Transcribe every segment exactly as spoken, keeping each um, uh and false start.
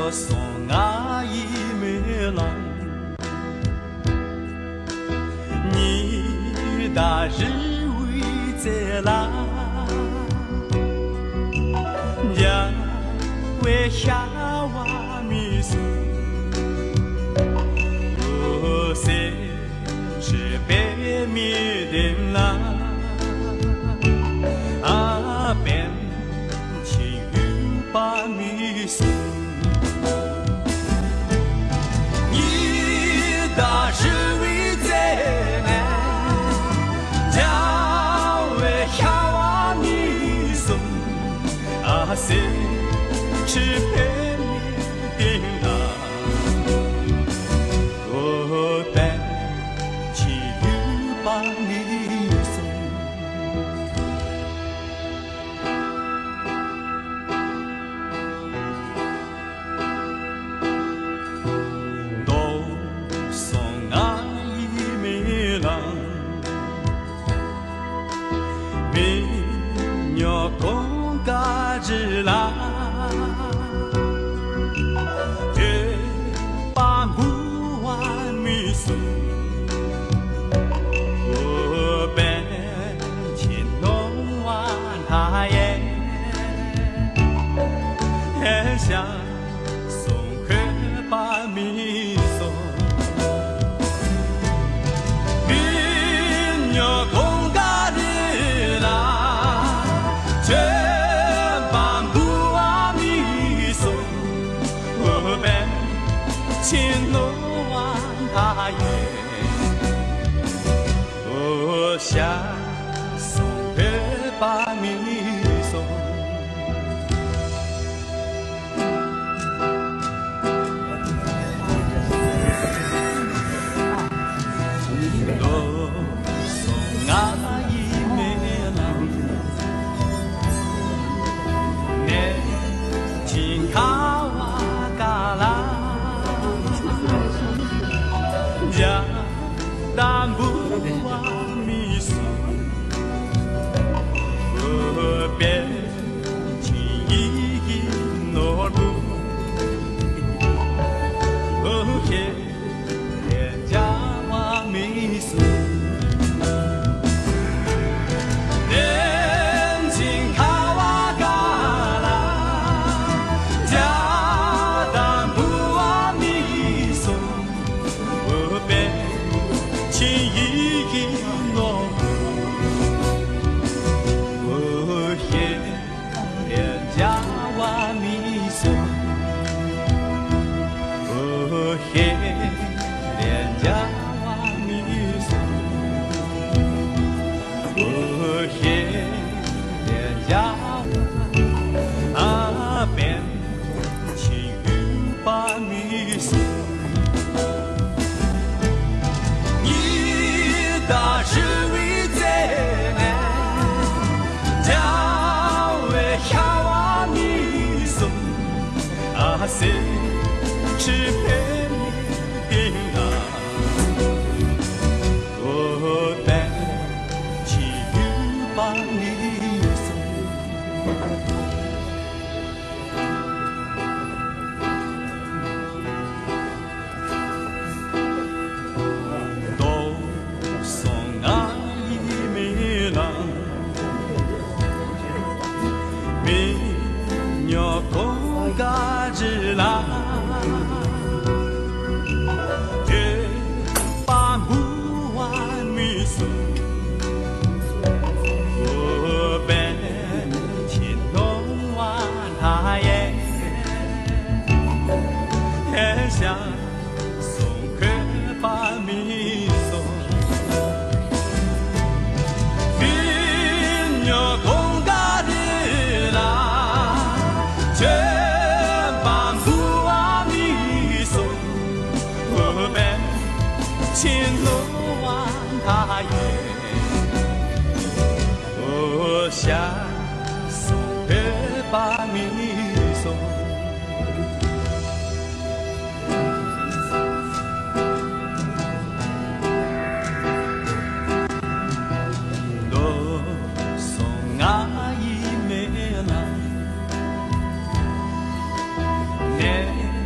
སོང་ང་ཡིད་མི་ལང་། ཉི་ཟླ་རི་བོའི་རྩེ་ལ། འཇའ་བའི་ཤ་བ་མིག་གསུམ། སེམས་ཀྱི་པདྨའི་གཏིང་ལ། ཨ་པཎ་ཆེན་འོད་དཔག་མེད་གསུམ། ཉི་ཟླ་རི་བོའི་རྩེ་ནས། འཇའ་བའི་ཤ་བ་མིག་གསུམ། ཨ་སེམས་ཀྱི་པདྨའི་གཏིང་ལ། ཨོ་པཎ་ཆེན་འོད་དཔག་མེད་གསུམ། མདོར་སོང་ང་ཡིད་མི་ལང་། མི་ཉག་གངས་དཀར་རི་ལ། བསྟོད་པ་འབུལ་བ་མིག་གསུམ། ཨོ་པཎ་ཆེན་རྣོ་བ་མཐའ་ཡས། ཞལ་གསུང་འཁོད་པ་མིག་གསུམ། མི་ཉག་གངས་དཀར་རི་ལ། བསྟོད་པ་འབུལ་བ་མིག་གསུམ། ཨོ་པཎ་ཆེན་རྣོ་བ་མཐའ་ཡས། ཨོ་ཞལ་གསུང་འཁོད་པ་མིག་གསུམ། མདོར་སོང་ང་ཡིད་མི་ལང་། གནས་ཆེན་ཁ་བ་ཀ་ལ། འཇའ་ཟླ་འབུལ་བ་མིག་གསུམ། ཨོ་པཎ་ཆེན་ཡིད་ཀྱི་ནོར་བུ། ཨོ་ཞལ་ལས་འཇའ་བ་མིག་གསུམ། གནས་ཆེན་ཁ་བ་ཀ་ལ། འཇའ་ཟླ་འབུལ་བ་མིག་གསུམ། ཨོ་པཎ་ཆེན་ཡིད་ཀྱི་ནོར་བུ། ཨོ་ཞལ་ལས་འཇའ་བ་མིག་གསུམ། ཨོ་ཞལ་ལས་འཇའ་བ་མིག་གསུམ། ཨོ་ཞལ་ལས་འཇའ་བ། ཨ་པཎ་ཆེན་འོད་དཔག་མེད་གསུམ། ཉི་ཟླ་རི་བོའི་རྩེ་ནས། འཇའ་བའི་ཤ་བ་མིག་གསུམ། ཨ་སེམས་ཀྱི་པདྨའི་གཏིང་ལ། ཨོ་པཎ་ཆེན་འོད་དཔག་མེད་གསུམ། མདོར་སོང་ང་ཡིད་མི་ལང་། མི་ཉག་གངས་དཀར་རི་ལ། བསྟོད་པ་འབུལ་བ་མིག་གསུམ། ཨོ་པཎ་ཆེན་རྣོ་བ་མཐའ་ཡས། ཞལ་གསུང་འཁོད་པ་མིག་གསུམ། མི་ཉག་གངས་དཀར་རི་ལ། བསྟོད་པ་འབུལ་བ་མིག་གསུམ། ཨོ་པཎ་ཆེན་རྣོ་བ་མཐའ་ཡས། ཨོ་ཞལ་གསུང་འཁོད་པ་མིག་གསུམ། མདོར་སོང་ང་ཡིད་མི་ལང་། གནས་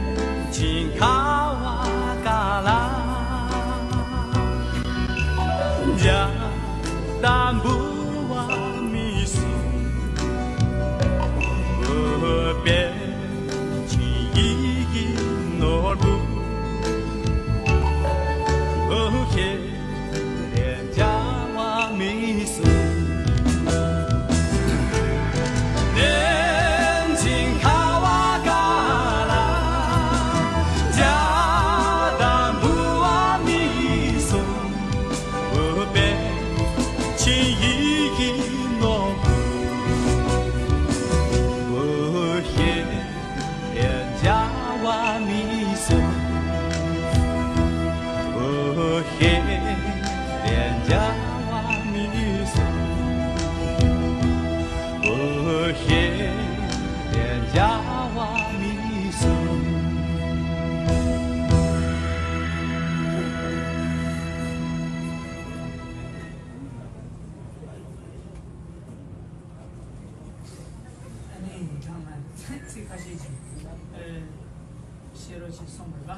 བཤད་རོགས་ཞེས་གསུངས་པ་རེད་པ།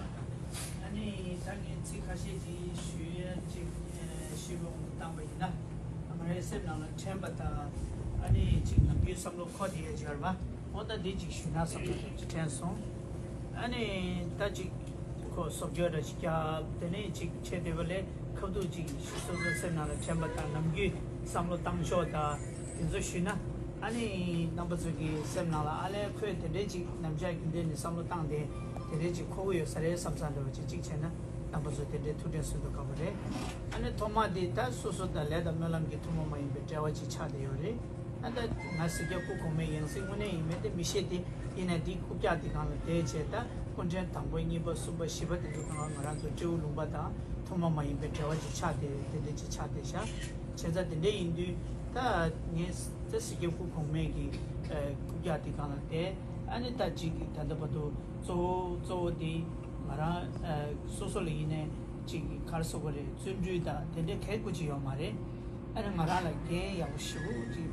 ཨ་ནི་ད་ངས་ཚིག་ཁ་ཤས་ཅིག་ཞུ་ཡ་ཅིག་ཨ་ཞུས་པ་འོང་དུ་བཏང་པ་ཡིན་ན། ང་རའི་སེམས་ནང་ལ་དྲན་པ་དང་། ཨ་ནི་ཅིག་ནམ་རྒྱུན་བསམ་བློ་འཁོར་བསྡད་ཡ་ཅིག་ཡོད་རེད་པ། འོ་ད་འདི་ཅིག་ཞུས་ན་བསམ་བློ་ཅིག་དྲན་སོང་། ཨ་ནི་ད་ཅིག་ཁོ་བཟོ་བཅོས་འདྲ་ཅིག་བརྒྱབ། དེ་ནས་ཅིག་བྱས་བསྡད་པ་ལས་ཁ་ཐུག་ཅིག་སོ་སོའི་སེམས་ནང་ལ་དྲན་པ་དང་ནམ་རྒྱུན་བསམ་བློ་བཏང་ཕྱོགས་དང་དེ་ཚོ་ཞུས་ན། ཨ་ནི་རྣམ་པ་ཚོ་གི་སེམས་ནང་ལ་ཨ་ལས་ཁོས་དེ་འདྲས་ཅིག་རྣམ་གཞག་རྒྱུན་ལྡན་ནས་བསམ་བློ་བཏང་སྟེ་དེ་འདྲས་ཅིག་འཁོར་གི་ཡོད་ས་རེད་བསམ་བསམ་འདྲ་བ་ཅིག་ཅིག་བྱས་ན་རྣམ་པ་ཚོ་དེ་འདྲས་ཐུགས་དྲན་གསོ་དགོས་པ་རེད། ཨ་ནི་ཐོག་མ་དེ་ད་སོ་སོ་དང་ལས་དང་སྨོན་ལམ་གྱི་ཐུན་མོང་མ་ཡིན་པའི་འབྲེལ་བ་ཅིག་ཆགས་བསྡད་ཡོད་རེད། ཨ་ད་ང་ཟེར་རྒྱ་སྐུ་གོང་མའི་ཡང་སྲིད་དངོས་གནས་ཡིན་མིན་དེ་མི་ཤེས་ཏེ། ཡིན་ནའི་འདི་རྐུབ་བཀྱག་འདི་སྒང་ལ་བསྡད་བྱས་ད་སྐུ་ཕྲེང་དང་པོ་གཉིས་པ་གསུམ་པ་བཞི་པ་དེ་ཚོ་སྒང་ལ་ང་རང་ཚོ་སྤྲེའུ་ལུང་པ་དང་ཐུན་མོང་མ་ཡིན་པའི་འབྲེལ་བ་ཅིག་ཆགས་ཏེ་དེ་འདྲ་ཅིག་ཆགས་བསྡད་ཤག་བྱས་ཙང་དེ་འདྲ་ཡིན་དུས་ད་ངས་ད་ཟེར་རྒྱ་སྐུ་གོང་མའི་གི་ཨ་རྐུབ་བཀྱག་འདི་སྒང་ལ་བསྡད། ཨ་ནི་ད་ཅིག་ད་ལྟ་བར་དུ་གཙོ་བོ་གཙོ་བོ་འདི་ང་རང་ཨ་སོ་སོ་ལ་ཡིན་ནའི་ཅིག་ག་རེ་ཟེར་དགོས་རེད། བརྩོན་འགྲུས་དང་དེ་འདྲ་གང་ཡང་ཅིག་ཡོད་མ་རེད། ཨ་ནི་ང་རང་ལ་འགན་ཡག་པོ་ཞེ་པོ་ཅིག་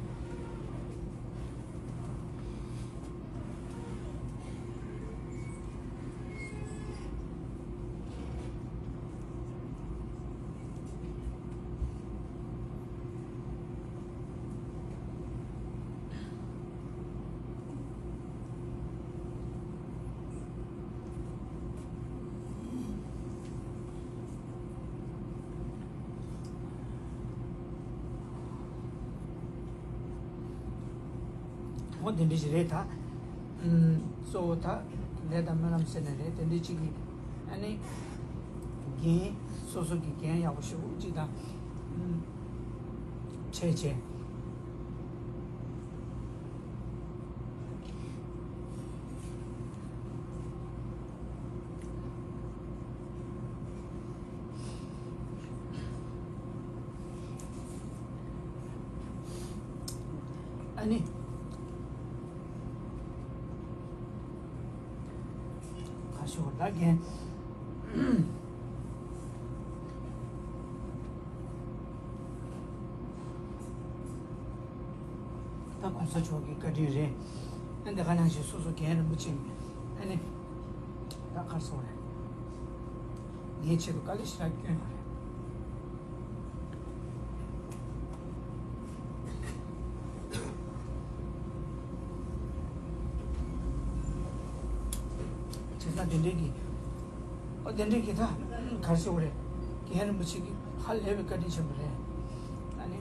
འོ་དེ་འདྲ་ཞིག་རེད་ད། ཨུམ། གཙོ་བོ་ད་ལས་དང་སྨོན་ལམ་ཟེར་ནས་རེད། དེ་འདྲ་ཅིག་གིས་ཨ་ནི་འགན་སོ་སོ་གི་འགན་ཡག་པོ་ཞེ་པོ་ཅིག་དང་ཨུམ་བྱས་བྱས། ཨ་ནི། ཁ་ཤོར་ད་རྒན། ད་གོང་ས་མཆོག་གི་བཀའ་དྲིན་རེད། ཨ་འདི་ག་ནང་བཞིན་སོ་སོ་རྒན་རིན་པོ་ཆེ་ཨ་ནི་ད་གར་སོང་རེད། ངའི་ཆེད་དུ་དཀའ་ལས་ཞེ་དྲག་བསྐྱོན་ཡོད་རེད། བྱས་ཙང་དེ་འདྲའི་གི། ཨོ་དེ་འདྲའི་གི་ད་གར་སོང་རེད། རྒན་རིན་པོ་ཆེ་གི་ཧ་ལས་པའི་བཀའ་དྲིན་ཆེན་པོ་རེད། ཨ་ནི།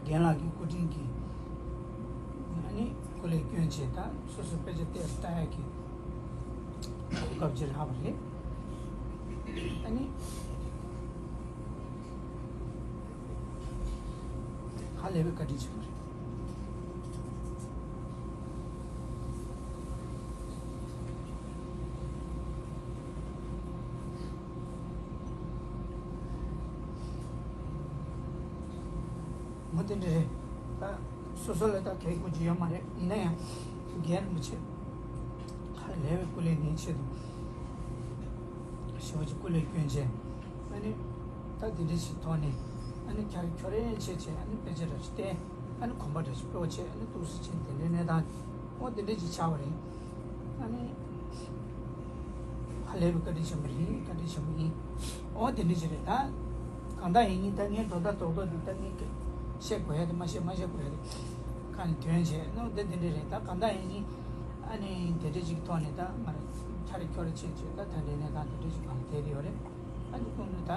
རྒན་ལགས་ཀྱི་སྐུ་དྲིན་གྱིས་ཨ་ནི་སྐུ་ལས་བསྐྱོན་བྱས་ད་སོ་སོའི་དཔེ་ཆ་བལྟས་ལྟ་ཡག་གི་གོ་སྐབས་ཅིག་རག་པ་རེད། ཨ་ནི་ཧ་ལས་པའི་བཀའ་དྲིན་ཆེན་པོ་རེད། མོ་དེ་འདྲ་རེད། ད་སོ་སོ་ལ་ད་གལ་དགོས་ཀྱི་ཡོད་མ་རེད། ཡིན་ན་ཡང་རྒན་རིན་པོ་ཆེ་ཧ་ལས་པའི་སྐུ་ལས་ངའི་ཆེད་དུ་ཞེ་པོ་ཅིག་སྐུ་ལས་བསྐྱོན་བྱས། ཨ་ནི་ད་དེ་འདྲ་ཞིག་ཐོག་ནས་ཨ་ནི་ཁྱར་ཁྱོར་རེ་བྱས་བྱས་ཨ་ནི་དཔེ་ཆ་འདྲ་ཞིག་བལྟས། ཨ་ནི་གོམ་པ་འདྲ་ཞིག་སྤོས་བྱས་ཨ་ནི་ཏོག་ཙམ་ཅིག་དེ་འདྲའི་གནས་སྟངས་འོ་དེ་འདྲ་ཅིག་ཆགས་པ་རེད། ཨ་ནི་ཧ་ལས་པའི་བཀའ་དྲིན་ཆེན་པོ་རེད། བཀའ་དྲིན་ཆེན་པོ་ཡིན། འོ་དེ་འདྲ་ཅིག་རེད་ད། གང་ལྟར་ཡིན་ཡིན་ད་ངས་དོ་ད་དོག་དོག་འདི་ད་ངས་བཤད་དགོས་ཡ་དེ་མ་བཤད་མ་བཤད་དགོས་ཡ་དེ་ཁ་ནས་དོན་བྱས་ནོ་དེ་དེ་འདྲ་རེད་ད། གང་ལྟར་ཡིན་ཡིན་ཨ་ནི་དེ་འདྲ་ཅིག་ཐོག་ནས་ད་ང་རང་ཁྱ་རེ་ཁྱོ་རེ་བྱས་བྱས་ད་ད་འདྲའི་གནས་སྟངས་དེ་འདྲ་ཅིག་གང་ལ་བསྡད་དེ་ཡོད་རེད། ཨ་ནི་ཁོང་ཚོ་ད་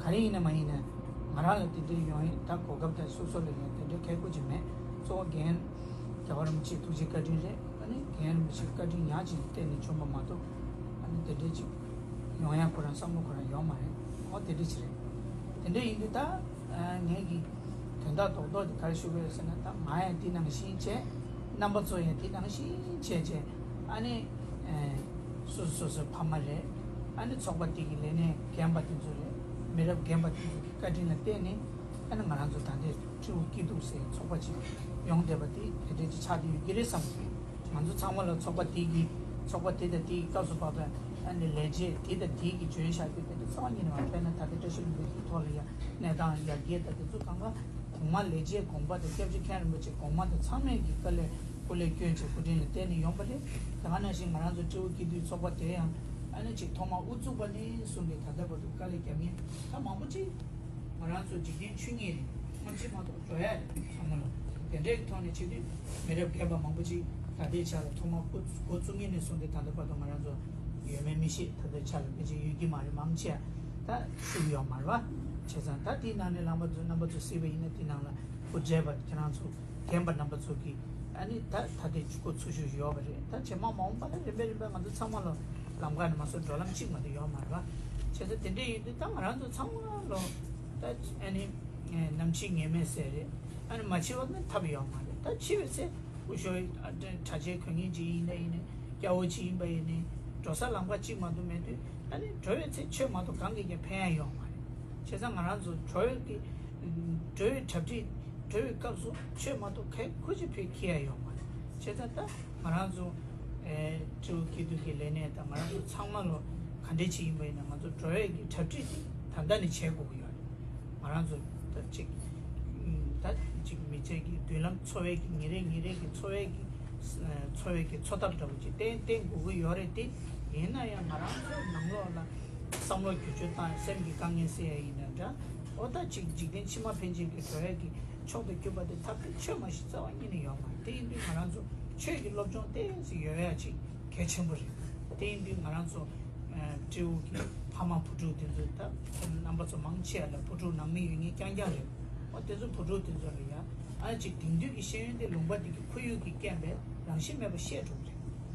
ག་རེ་ཡིན་ན་མ་ཡིན་ན་ང་རང་ལ་དེ་འདྲའི་ཡོང་ཡས་ད་གོ་སྐབས་དང་སོ་སོ་ལ་ཡང་དེ་འདྲའི་ཁེ་ཁུར་ཅིག་མེད། གཙོ་བོ་རྒན་རྒྱལ་བ་རིན་པོ་ཆེའི་ཐུགས་རྗེ་བཀའ་དྲིན་རེད། ཨ་ནི་རྒན་རིན་པོ་ཆེའི་བཀའ་དྲིན་ཉག་ཅིག་ལ་བརྟེན་ནས་བྱུང་བ་མ་གཏོགས་ཨ་ནི་དེ་འདྲའི་ཅིག་ཡོང་ཡ་ཁོ་རང་བསམ་བློ་ཁོ་རང་ཡོད་མ་རེད། ཨོ་དེ་འདྲ་ཅིག་རེད། དེ་འདྲ་ཡིན་དུས་ད་ངས་ཀྱི་དོན་དག་རྡོག་རྡོག་དེ་ག་རེ་ཞུ་དགོས་ཡོད་ཟེར་ན་ད་ང་ཡང་འདི་ནང་བཞིན་བྱས། རྣམ་པ་ཚོ་ཡང་འདི་ནང་བཞིན་བྱས་བྱས་ཨ་ནི་སོ་སོ་སོ་སོའི་ཕ་མ་རེད། ཨ་ནི་ཚོགས་པ་དེ་གི་ལས་སྣེ་རྒན་པ་དེ་ཚོ་རེད། མི་རབས་རྒན་པ་དེ་ཚོ་གི་བཀའ་དྲིན་ལ་བརྟེན་ནས་ཨ་ནི་ང་རང་ཚོ་ད་ལྟའི་སྤྲེའུ་སྐྱིད་སྡུག་ཟེར་ཚོགས་པ་ཅིག་ཡོང་བསྡད་པ་དེ་དེ་འདྲ་ཅིག་ཆགས་བསྡད་ཡོད་ཀྱི་རེད་བསམ་གྱི། ང་ཚོ་ཚང་མ་ལ་ཚོགས་པ་དེ་གི་ཚོགས་པ་དེ་དང་དེ་གི་སྐབས་སུ་བབས་པའི་ཨ་ནི་ལས་བྱེད་དེ་དང་དེ་གི་འཇོན་ཤག་དེ་དེ་འདྲ་ཚང་མ་ཉིན་མ་དཔེར་ན་ད་ལྟ་བཀྲ་ཤིས་ལྷུན་པོ་དེའི་ཐོག་ལ་ཡང་གནས་སྟངས་ཡར་རྒྱས་དང་དེ་ཚོ་གང་ག་གོང་མ་ལས་བྱེད་གོང་མ་དང་སྐྱབས་རྗེ་མཁན་རིན་པོ་ཆེ་གོང་མ་དང་ཚང་མས་ཀྱི་དཀའ་ལས་ སྐུ་ལས་བསྐྱོན་བྱས་སྐུ་དྲིན་ལ་བརྟེན་ནས་ཡོང་པ་རེད། དེ་ག་ནང་བཞིན་ང་རང་ཚོ་སྤྲེའུ་སྐྱིད་སྡུག་ཚོགས་པ་དེ་ཡང་ཨ་ནི་ཅིག་ཐོག་མ་དབུ་བཙུགས་པ་ནས་བཟུང་སྟེ་ད་ལྟ་བར་དུ་དཀའ་ལས་རྒྱབ་མཁན་ད་མང་པོ་ཅིག་ང་རང་ཚོ་འཇིག་རྟེན་ཆོས་ཉིད་རེད། སྔོན་ཆད་མ་གཏོགས་འགྲོ་ཡ་རེད་ཚང་མ་ལ། དེ་འདྲའི་ཐོག་ནས་བྱེད་དུས་མི་རབས་རྒན་པ་མང་པོ་ཅིག་ད་ལྟའི་ཆ་ལ་ཐོག་མ་འགོ་འགོ་བཙུགས་མཁན་ནས་བཟུང་སྟེ་ད་ལྟ་བར་དུ་ང་རང་ཚོ་ཡོད་མེད་མི་ཤེས། ད་ལྟའི་ཆ་ལ་ཕལ་ཆེར་ཡོད་ཀྱི་མ་རེད། མང་ཆེ་ད་བཞུགས་ཡོད་མ་རེད་བ། བྱས་ཙང་ད་དེའི་ནང་ནས་རྣམ་པ་ཚོ་རྣམ་པ་ཚོ་གཟིགས་པ་ཡིན་ན་དེའི་ནང་ལ་སྐུ་བགྲེས་པ་ཁྱེད་རང་ཚོ་རྒན་པ་རྣམ་པ་ཚོ་གིས་ཨ་ནི་ད་ད་ལྟའི་སྐུ་འཚོ་བཞུགས་ཡོད་པ་རེད། ད་རྗེས་མ་མ་འོངས་པ་ལ་རིམ་པས་རིམ་པས་ང་ཚོ་ཚང་མ་ལ་ལམ་ཁ་ནས་མ་སོང་འགྲོ་ལམ་གཅིག་མ་གཏོགས་ཡོད་མ་རེད་བ། བྱས་ཙང་དེ་འདྲ་ཡིན་དུས་ད་ང་རང་ཚོ་ཚང་མ་ལ་ད་ཨ་ནི་ནམ་འཆི་ངེས་མེད་ཟེར་རེད། ཨ་ནི་མ་འཆི་བ་ནི་ཐབས་ཡོད་མ་རེད། ད་འཆི་བའི་ཚེ་སྐུ་ཞབས་གྲྭ་ཆས་གོན་མཁན་ཅིག་ཡིན་ན་ཡིན་ནའི་སྐྱ་བོ་ཅིག་ཡིན་པ་ཡིན་ནའི་འགྲོ་ས་ལམ་ཁ་གཅིག་མ་གཏོགས་མེད་དུས་ཨ་ནི་འགྲོ་བའི་ཚེ་ཆོས་མ་གཏོགས་གང་གིས་ཀྱང་ཕན་ཡ་ཡོད་མ་རེད། བྱས་ཙང་ང་རང་ཚོ་འགྲོ་བའི་གི་འགྲོ་བའི་གྲ་སྒྲིག་འགྲོ་བའི་སྐབས་སུ་ཆོས་མ་གཏོགས་གལ་ཁུ་ཅི་ཕན་ཁེ་ཡ་ཡོད་མ་རེད། བྱས་ཙང་ད་ང་རང་ཚོ་ཨེ་སྤྲེའུ་སྐྱིད་སྡུག་གི་ལས་གནས་དང་ང་རང་ཚོ་ཚང་མ་ལོ་ག་འདྲས་ཅིག་ཡིན་པ་ཡིན་ན་ང་ཚོ་འགྲོ་བའི་གི་གྲ་སྒྲིག་དེ་ད་ལྟ་ནས་བྱེད་དགོས་ཀྱི་ཡོད་རེད། ང་རང་ཚོ་ད་ཅིག་ད་ཅིག་མི་ཚེ་གི་མདུན་ལམ་འཚོ་བའི་གི་ཉིན་རེ་ཉིན་རེ་གི་འཚོ་བའི་གི་འཚོ་བའི་གི་འཚོ་ཐབས་འདྲ་བོ་ཅིག་བསྟེན་བསྟེན་དགོས་ཀྱི་ཡོད་རེད་དེ། ཡིན་ན་ཡང་ང་རང་ཚོ་ནང་ལོགས་ལ་བསམ་བློ་བསྒྱུར་བཅོས་བཏང་སེམས་ཀྱི་དཀའ་ངལ་སེལ་ཡ་ཡིན་ན་འདྲ། འོ་ད་ཅིག་འཇིག་རྟེན་ཕྱི་མ་ཕན་ཆད་ཀྱི་འགྲོ་ཡ་གི་མཆོག་ཏུ་གྱུར་པ་དེ་ཐབས་དེ་ཆོས་མ་གཞི་རྩ་བ་ཉིད་ནས་ཡོད་མ་རེད། དེ་ཡིན་དུས་ང་རང་ཚོ་ཆོས་ཀྱི་སློབ་སྦྱོང་ཏོག་ཙམ་ཡོད་ཡ་ཅིག་གལ་ཆེན་པོ་རེད། དེ་ཡིན་དུས་ང་རང་ཚོ་སྤྲེའུ་གི་ཕ་མ་བུ་ཕྲུག་དེ་ཚོ་ད་རྣམ་པ་ཚོ་མང་ཆེ་བ་ལ་བུ་ཕྲུག་ནང་མི་ཡོད་མཁན་རྐྱང་རྐྱང་རེད། འོ་དེ་ཚོ་བུ་ཕྲུག་དེ་ཚོ་ལ་ཡ་ཨ་ཅིག་དེང་དུས་ཀྱི་ཤེས་ཡོན་དེ་ལུང་པ་དེ་གི་ཁོར་ཡུག་གི་རྐྱེན་པས་རང་བཞིན་མེད་པ་ཤེས་འགྲོ་གི་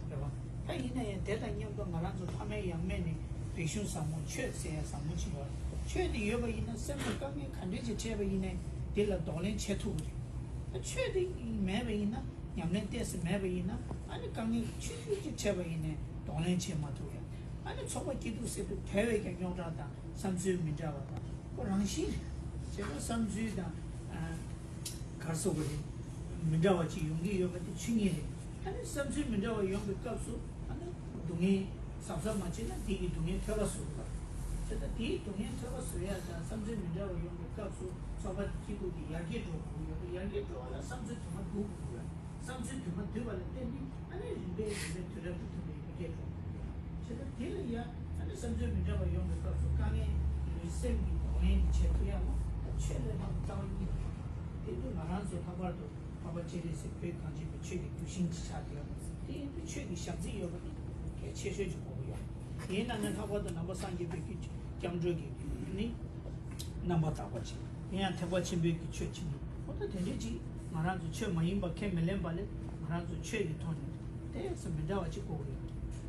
རེད། རེད་བ། ད་ཡིན་ན་ཡང་དེ་དང་མཉམ་དུ་ང་རང་ཚོ་ཕ་མེས་ཡང་མེས་ནས་རིག་གཞུང་བཟང་པོ་ཆོས་ཟེར་ཡ་བཟང་པོ་ཅིག་ཡོད་རེད། ཆོས་དེ་ཡོད་པ་ཡིན་ན་སེམས་ལ་དཀའ་ངལ་ག་འདྲས་ཅིག་འཕྲད་པ་ཡིན་ནའི་དེ་ལ་གདོང་ལེན་བྱེད་ཐུབ་ཀྱི་རེད། ད་ཆོས་དེ་མེད་པ་ཡིན་ན་ཉམས་ལེན་ཏོག་ཙམ་མེད་པ་ཡིན་ན་ཨ་ནི་དཀའ་ངལ་ཆུང་ཆུང་ཅིག་འཕྲད་པ་ཡིན་ནའི་གདོང་ལེན་བྱེད་མ་ཐུབ་ཡ། ཨ་ནི་ཚོགས་པ་སྐྱིད་སྡུག་ཟེར་དུས་དེ་བས་ཀྱང་རྙོག་དྲ་དང་བསམ་ཚུལ་མི་འདྲ་བ་དང་ཁོ་རང་བཞིན་རེད། བྱས་ཙང་བསམ་ཚུལ་དང་ཨ། ག་རེ་ཟེར་དགོས་རེད། མི་འདྲ་བ་ཅིག་ཡོང་གི་ཡོད་པ་དེ་ཆོས་ཉིད་རེད། ཨ་ནི་བསམ་ཚུལ་མི་འདྲ་བ་ཡོང་བའི་སྐབས་སུ་ཨ་ནི་སྡུག་བསྔལ་གཟབ་གཟབ་མ་བྱས་ན་དེ་གི་སྡུག་བསྔལ་ཐོལ་པ་བཟོ་དགོས་པ་རེད། དེ་ལྟ་དེའི་སྡུག་བསྔལ་ཐོལ་པ་བཟོ་ཡ་དང་བསམ་ཚུལ་མི་འདྲ་བ་ཡོང་བའི་སྐབས་སུ་ཚོགས་པ་སྐྱིད་སྡུག་གི་ཡར་རྒྱས་འགྲོ་དགོས་ཀྱི་ཡོད་པ། ཡར་རྒྱས་འགྲོ་བ་ལ་བསམ་ཚུལ་དུ་མ་འདུ་དགོས་ཀྱི་ཡོད། བསམ་ཚུལ་དུ་མ་འདུས་པ་ལ་བརྟེན་ནས་ཨ་ནི་རིམ་པས་རིམ་པས་དུས་རབས་ཀྱི་མཐུན་པའི་འཕེལ་རྒྱས་འགྲོ་དགོས་ཀྱི་ཡོད། བྱས་ཙང་དེ་ལ་ཡ་ཨ་ནི་བསམ་ཚུལ་མི་འདྲ་བ་ཡོང་བའི་སྐབས་སུ་དཀའ་ངལ་ལུས་སེམས་ཀྱི་གདོང་ལེན་གྱི་བྱེད་ཐུབ་ཡ་ལ་ད་ཆོས་ལས་ལྷག་རྩ་བ་ཉིད་དུ་ཡོད། དེ་དུས་ང་རང་ཚོ་ལྷག་པར་དུ་འཕགས་པ་སྤྱན་རས་གཟིགས་བོད་གངས་ཅན་པའི་ཆོས་ཀྱི་གདུལ་ཞིང་ཅིག་ཆགས་བསྡད་ཡོད། དེ་ཡིན་དུས་ཆོས་ཀྱི་ཞག་རྩི་ཡོད་པ་ནི་གལ་ཆེ་ཤོས་ཅིག་དགོས་ཀྱི་ཡོད། དེའི་ནང་ནས་ལྷག་པར་དུ་ནང་པ་སངས་རྒྱས་པའི་གི་སྐྱབས་འགྲོ་གི་ནི་རྣམ་པར་དག་པ་ཅིག་ཡིན་ཡང་ཐེག་པ་ཆེན་པོའི་གི་ཆོས་ཅིག་ནི་འོ་ད་དེ་འདྲའི་ཅིག་ང་རང་ཚོ་ཆོས་མ་ཡིན་པ་ཁས་མི་ལེན་པ་ལས་ང་རང་ཚོ་ཆོས་ཀྱི་ཐོག་ནས་ཏོག་ཙམ་མི་འདྲ་བ་ཅིག་དགོས་ཀྱི་ཡོད།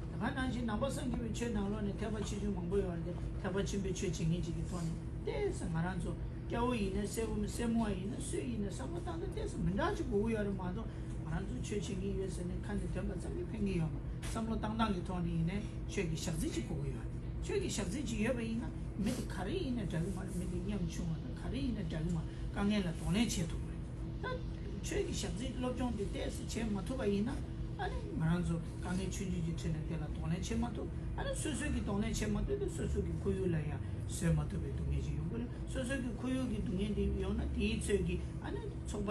དེ་ག་ནང་བཞིན་ནང་པ་སངས་རྒྱས་པའི་ཆོས་ནང་ལོགས་ནས་ཐེག་པ་ཆེ་ཆུང་མང་པོ་ཡོད་རེད་དེ། ཐེག་པ་ཆེན་པོའི་ཆོས་བྱེད་མཁན་ཅིག་གི་ཐོག་ནས་ཏོག་ཙམ་ང་རང་ཚོ་སྐྱ་བོ་ཡིན་ན་སེར་བོ་སེར་མོ་བ་ཡིན་ན་སུ་ཡིན་ན་བསམ་བློ་བཏང་སྟངས་ཏོག་ཙམ་མི་འདྲ་ཅིག་དགོས་ཀྱི་ཡོད་རེད་མ་གཏོགས། ང་རང་ཚོ་ཆོས་བྱེད་ཀྱི་ཡོད་ཟེར་ནས་ཁ་ནས་འདོན་པ་ཙམ་གྱིས་ཕན་གྱི་ཡོད་མ་རེད། བསམ་བློ་བཏང་སྟངས་ཀྱི་ཐོག་ནས་ཡིན་ནའི་ཆོས་ཀྱི་ཞག་རྩི་ཅིག་དགོས་ཀྱི་ཡོད་རེད། ཆོས་ཀྱི་ཞག་རྩི་ཅིག་ཡོད་པ་ཡིན་ན་མི་དེ་ག་རེ་ཡིན་ན་འདྲ་གི་མ་རེད། མི་དེ་ཉམ་ཆུང་བ་དང་ག་རེ་ཡིན་ན་འདྲ་གི་མ་རེད། དཀའ་ངལ་ལ་གདོང་ལེན་བྱེད་ཐུབ་ཀྱི་རེད། ད་ཆོས་ཀྱི་ཞག་རྩི་སློབ་སྦྱོང་དེ་ཏོག་ཙམ་བྱེད་མ་ཐུབ་པ་ཡིན་ན་ཨ་ནི་ང་རང་ཚོ་དཀའ་ངལ་ཆུང་ཆུང་ཅིག་འཕྲད་ན་དེ་ལ་གདོང་ལེན་བྱེད་མ་ཐུབ། ཨ་ནི་སོ་སོ་གིས་གདོང་ལེན་བྱེད་མ་ཐུབ་དུས་སོ་སོ་གི་ཁོར་ཡུག་ལ་ཡང་བཟོད་མ་ཐུབ་པའི་སྡུག་བསྔལ་ཅིག་ཡོང་གི་རེད། སོ་སོ་གི་ཁོར་ཡུག་གི་སྡུག་བསྔལ་དེ་ཡོང་ན་དེའི་ཚོད་ཀྱིས་ཨ་ནི་ཚོགས་པ་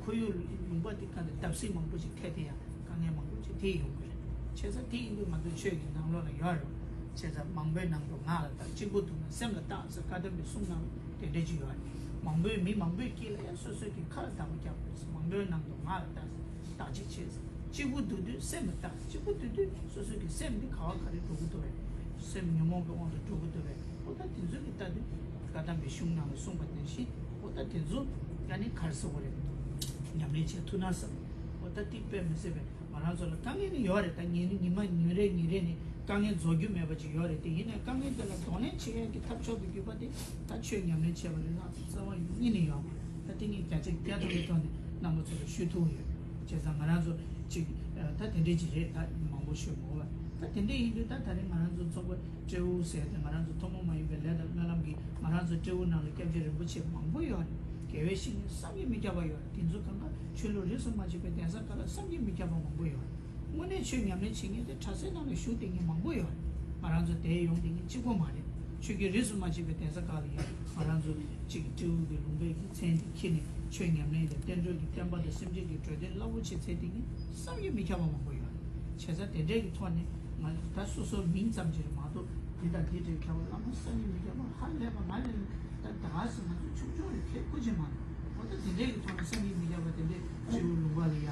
ཁོར་ཡུག་ལུང་པ་དེ་ག་ནས་བརྡབ་གསིག་མང་པོ་ཅིག་ཐེབས་ཏེ་ཡང་དཀའ་ངལ་མང་པོ་ཅིག་དེ་ཡོང་གི་རེད། བྱས་ཙང་དེ་ཡིན་དུས་ང་ཚོ་ཆོས་ཀྱི་ནང་ལོགས་ལ་ཡོད་རེད། བྱས་ཙང་མང་པོའི་ནང་དུ་ངག་ལ་བརྟག་གཅིག་པུ་སྡུག་ན་སེམས་ལ་བརྟག་ཟེར་བཀའ་གདམས་པའི་གསུང་ནང་དེ་འདྲ་ཅིག་ཡོད་རེད། མང་པོའི་མི་མང་པོའི་དཀྱིལ་ལ་ཡང་སོ་སོའི་གི་ཁ་ལ་བརྡ་མ་རྒྱག་དགོས་ཟེར། མང་པོའི་ནང་དུ་ངག་ལ་བརྟག་བརྟག་དཔྱད་བྱས་ཟེར། གཅིག་པུ་སྡུག་དུས་སེམས་ལ་བརྟག་གཅིག་པུ་སྡུག་དུས་སོ་སོའི་གི་སེམས་འདི་ག་བ་ག་རེ་འགྲོ་གི་འདུག་བས། སེམས་ཉོན་མོངས་པའི་དབང་དུ་འགྲོ་གི་འདུག་བས། ཨོ་ད་དེ་ཚོ་གི་ལྟ་དུས་བཀའ་གདམས་པའི་གཞུང་ནང་ལ་གསུངས་པ་ནང་བཞིན་ཨོ་ད་དེ་ཚོ་ཡང་ནི་ག་རེ་ཟེར་དགོས་རེད། ཉམས་ལེན་བྱེད་ཐུབ་ན་བསམ། ཨོ་ད་དེ་དཔེ་མི་སྲིད་པས་ང་རང་ཚོ་ལ་དཀའ་ངལ་ནི་ཡོད་རེད། ད་ཉིན་ཉི་མ་ཉིན་རེ་ཉིན་རེ་ནི་དཀའ་ངལ་རྫོགས་རྒྱུ་མེད་པ་ཅིག་ཡོད་རེད། དེ་ཡིན་ནའི་དཀའ་ངལ་དེ་ལ་གདོང་ལེན་བྱེད་ཡས་ཀྱི་ཐབས་མཆོག་ཏུ་གྱུར་པ་དེ་ད་ཆོས་ཉམས་ལེན་བྱས་པ་ལས་ལྷག་རྩ་བ་ཉིད་ནས་ཡོད་མ་རེད། ད་དེ་ངས་བརྒྱ་ཆ་བརྒྱ་ཐམ་པའི་ཐོག་ནས་རྣམ་པ་ཚོ་ལ་ཞུ་ཐུབ་ཡོད། བྱས་ཙང་ང་རང་ཚོ་ཅིག་ད་དེ་འདྲས་ཅིག་རེད། ད་མང་པོ་ཤོད་མ་དགོས་པ། ད་དེ་འདྲས་ཡིན་དུས་ད་ད་རེས་ང་རང་ཚོ་ཚོགས་པ་སྤྲེའུ་ཟེར་ཏེ་ང་རང་ཚོ་ཐུན་མོང་མ་ཡིན་པའི་ལས་དང་སྨོན་ལམ་གྱིས་ང་རང་ཚོ་སྤྲེའུ་ནང་ལ་སྐྱབས་རྗེ་རིན་པོ་ཆེ་མང་པོ་ཡོད་རེད། དགེ་བའི་བཤེས་གཉེན་བསམ་གྱིས་མི་ཁྱབ་པ་ཡོད་རེད། དེ་ཚོ་གང་ག་ཆོས་ལུགས་རིས་སུ་མ་ཆད་པའི་གདན་ས་ཁག་ལ་བསམ་གྱིས་མི་ཁྱབ་པ་མང་པོ་ཡོད་རེད། དངོས་གནས་ཆོས་ཉམས་ལེན་བྱེད་མཁན་དེ་གྲྭ་སའི་ནང་ལ་བཞུགས་བསྡད་མཁན་མང་པོ་ཡོད་རེད། ང་རང་ཚོ་དེར་ཡོང་བསྡད་མཁན་གཅིག་པོ་མ་རེད། ཆོས་ཀྱི་རིས་སུ་མ་ཆད་པའི་གདན་ས་ཁག་ལ་ཡང་ང་རང་ཚོ་གཅིག་སྤྲེའུ་གི་ལུང་པའི་གི་མཚན་དེ་འཁྱེར་ནས་ ཆོས་ཉམས་ལེན་དང་བསྟན་འགྲོའི་གི་བསྟན་པ་དང་སེམས་ཅན་གྱི་འགྲོ་དོན་རླབས་པོ་ཆེ་མཛད་དེ་ནི་བསམ་གྱིས་མི་ཁྱབ་པ་མང་པོ་ཡོད་རེད། བྱས་ཙང་དེ་འདྲའི་གི་ཐོག་ནས་ང་ད་སོ་སོའི་མིང་ཙམ་ཅིག་རེད་མ་གཏོགས་འདི་དང་འདི་འདྲའི་མཁས་པ་བླ་མ་བསམ་གྱིས་མི་ཁྱབ་པ་ཧ་ལས་པ་ང་ལས་ད་ད་ག་ཟེར་ང་ཚོ་ཆུང་ཆུང་རེད་ཁེ་ཁུ་ཆེ་མ་རེད། འོ་ད་དེ་འདྲའི་གི་ཐོག་ནས་བསམ་གྱིས་མི་ཁྱབ་པ་དེ་འདྲའི་སྤྲེའུ་ལུང་པ་ལ་ཡ་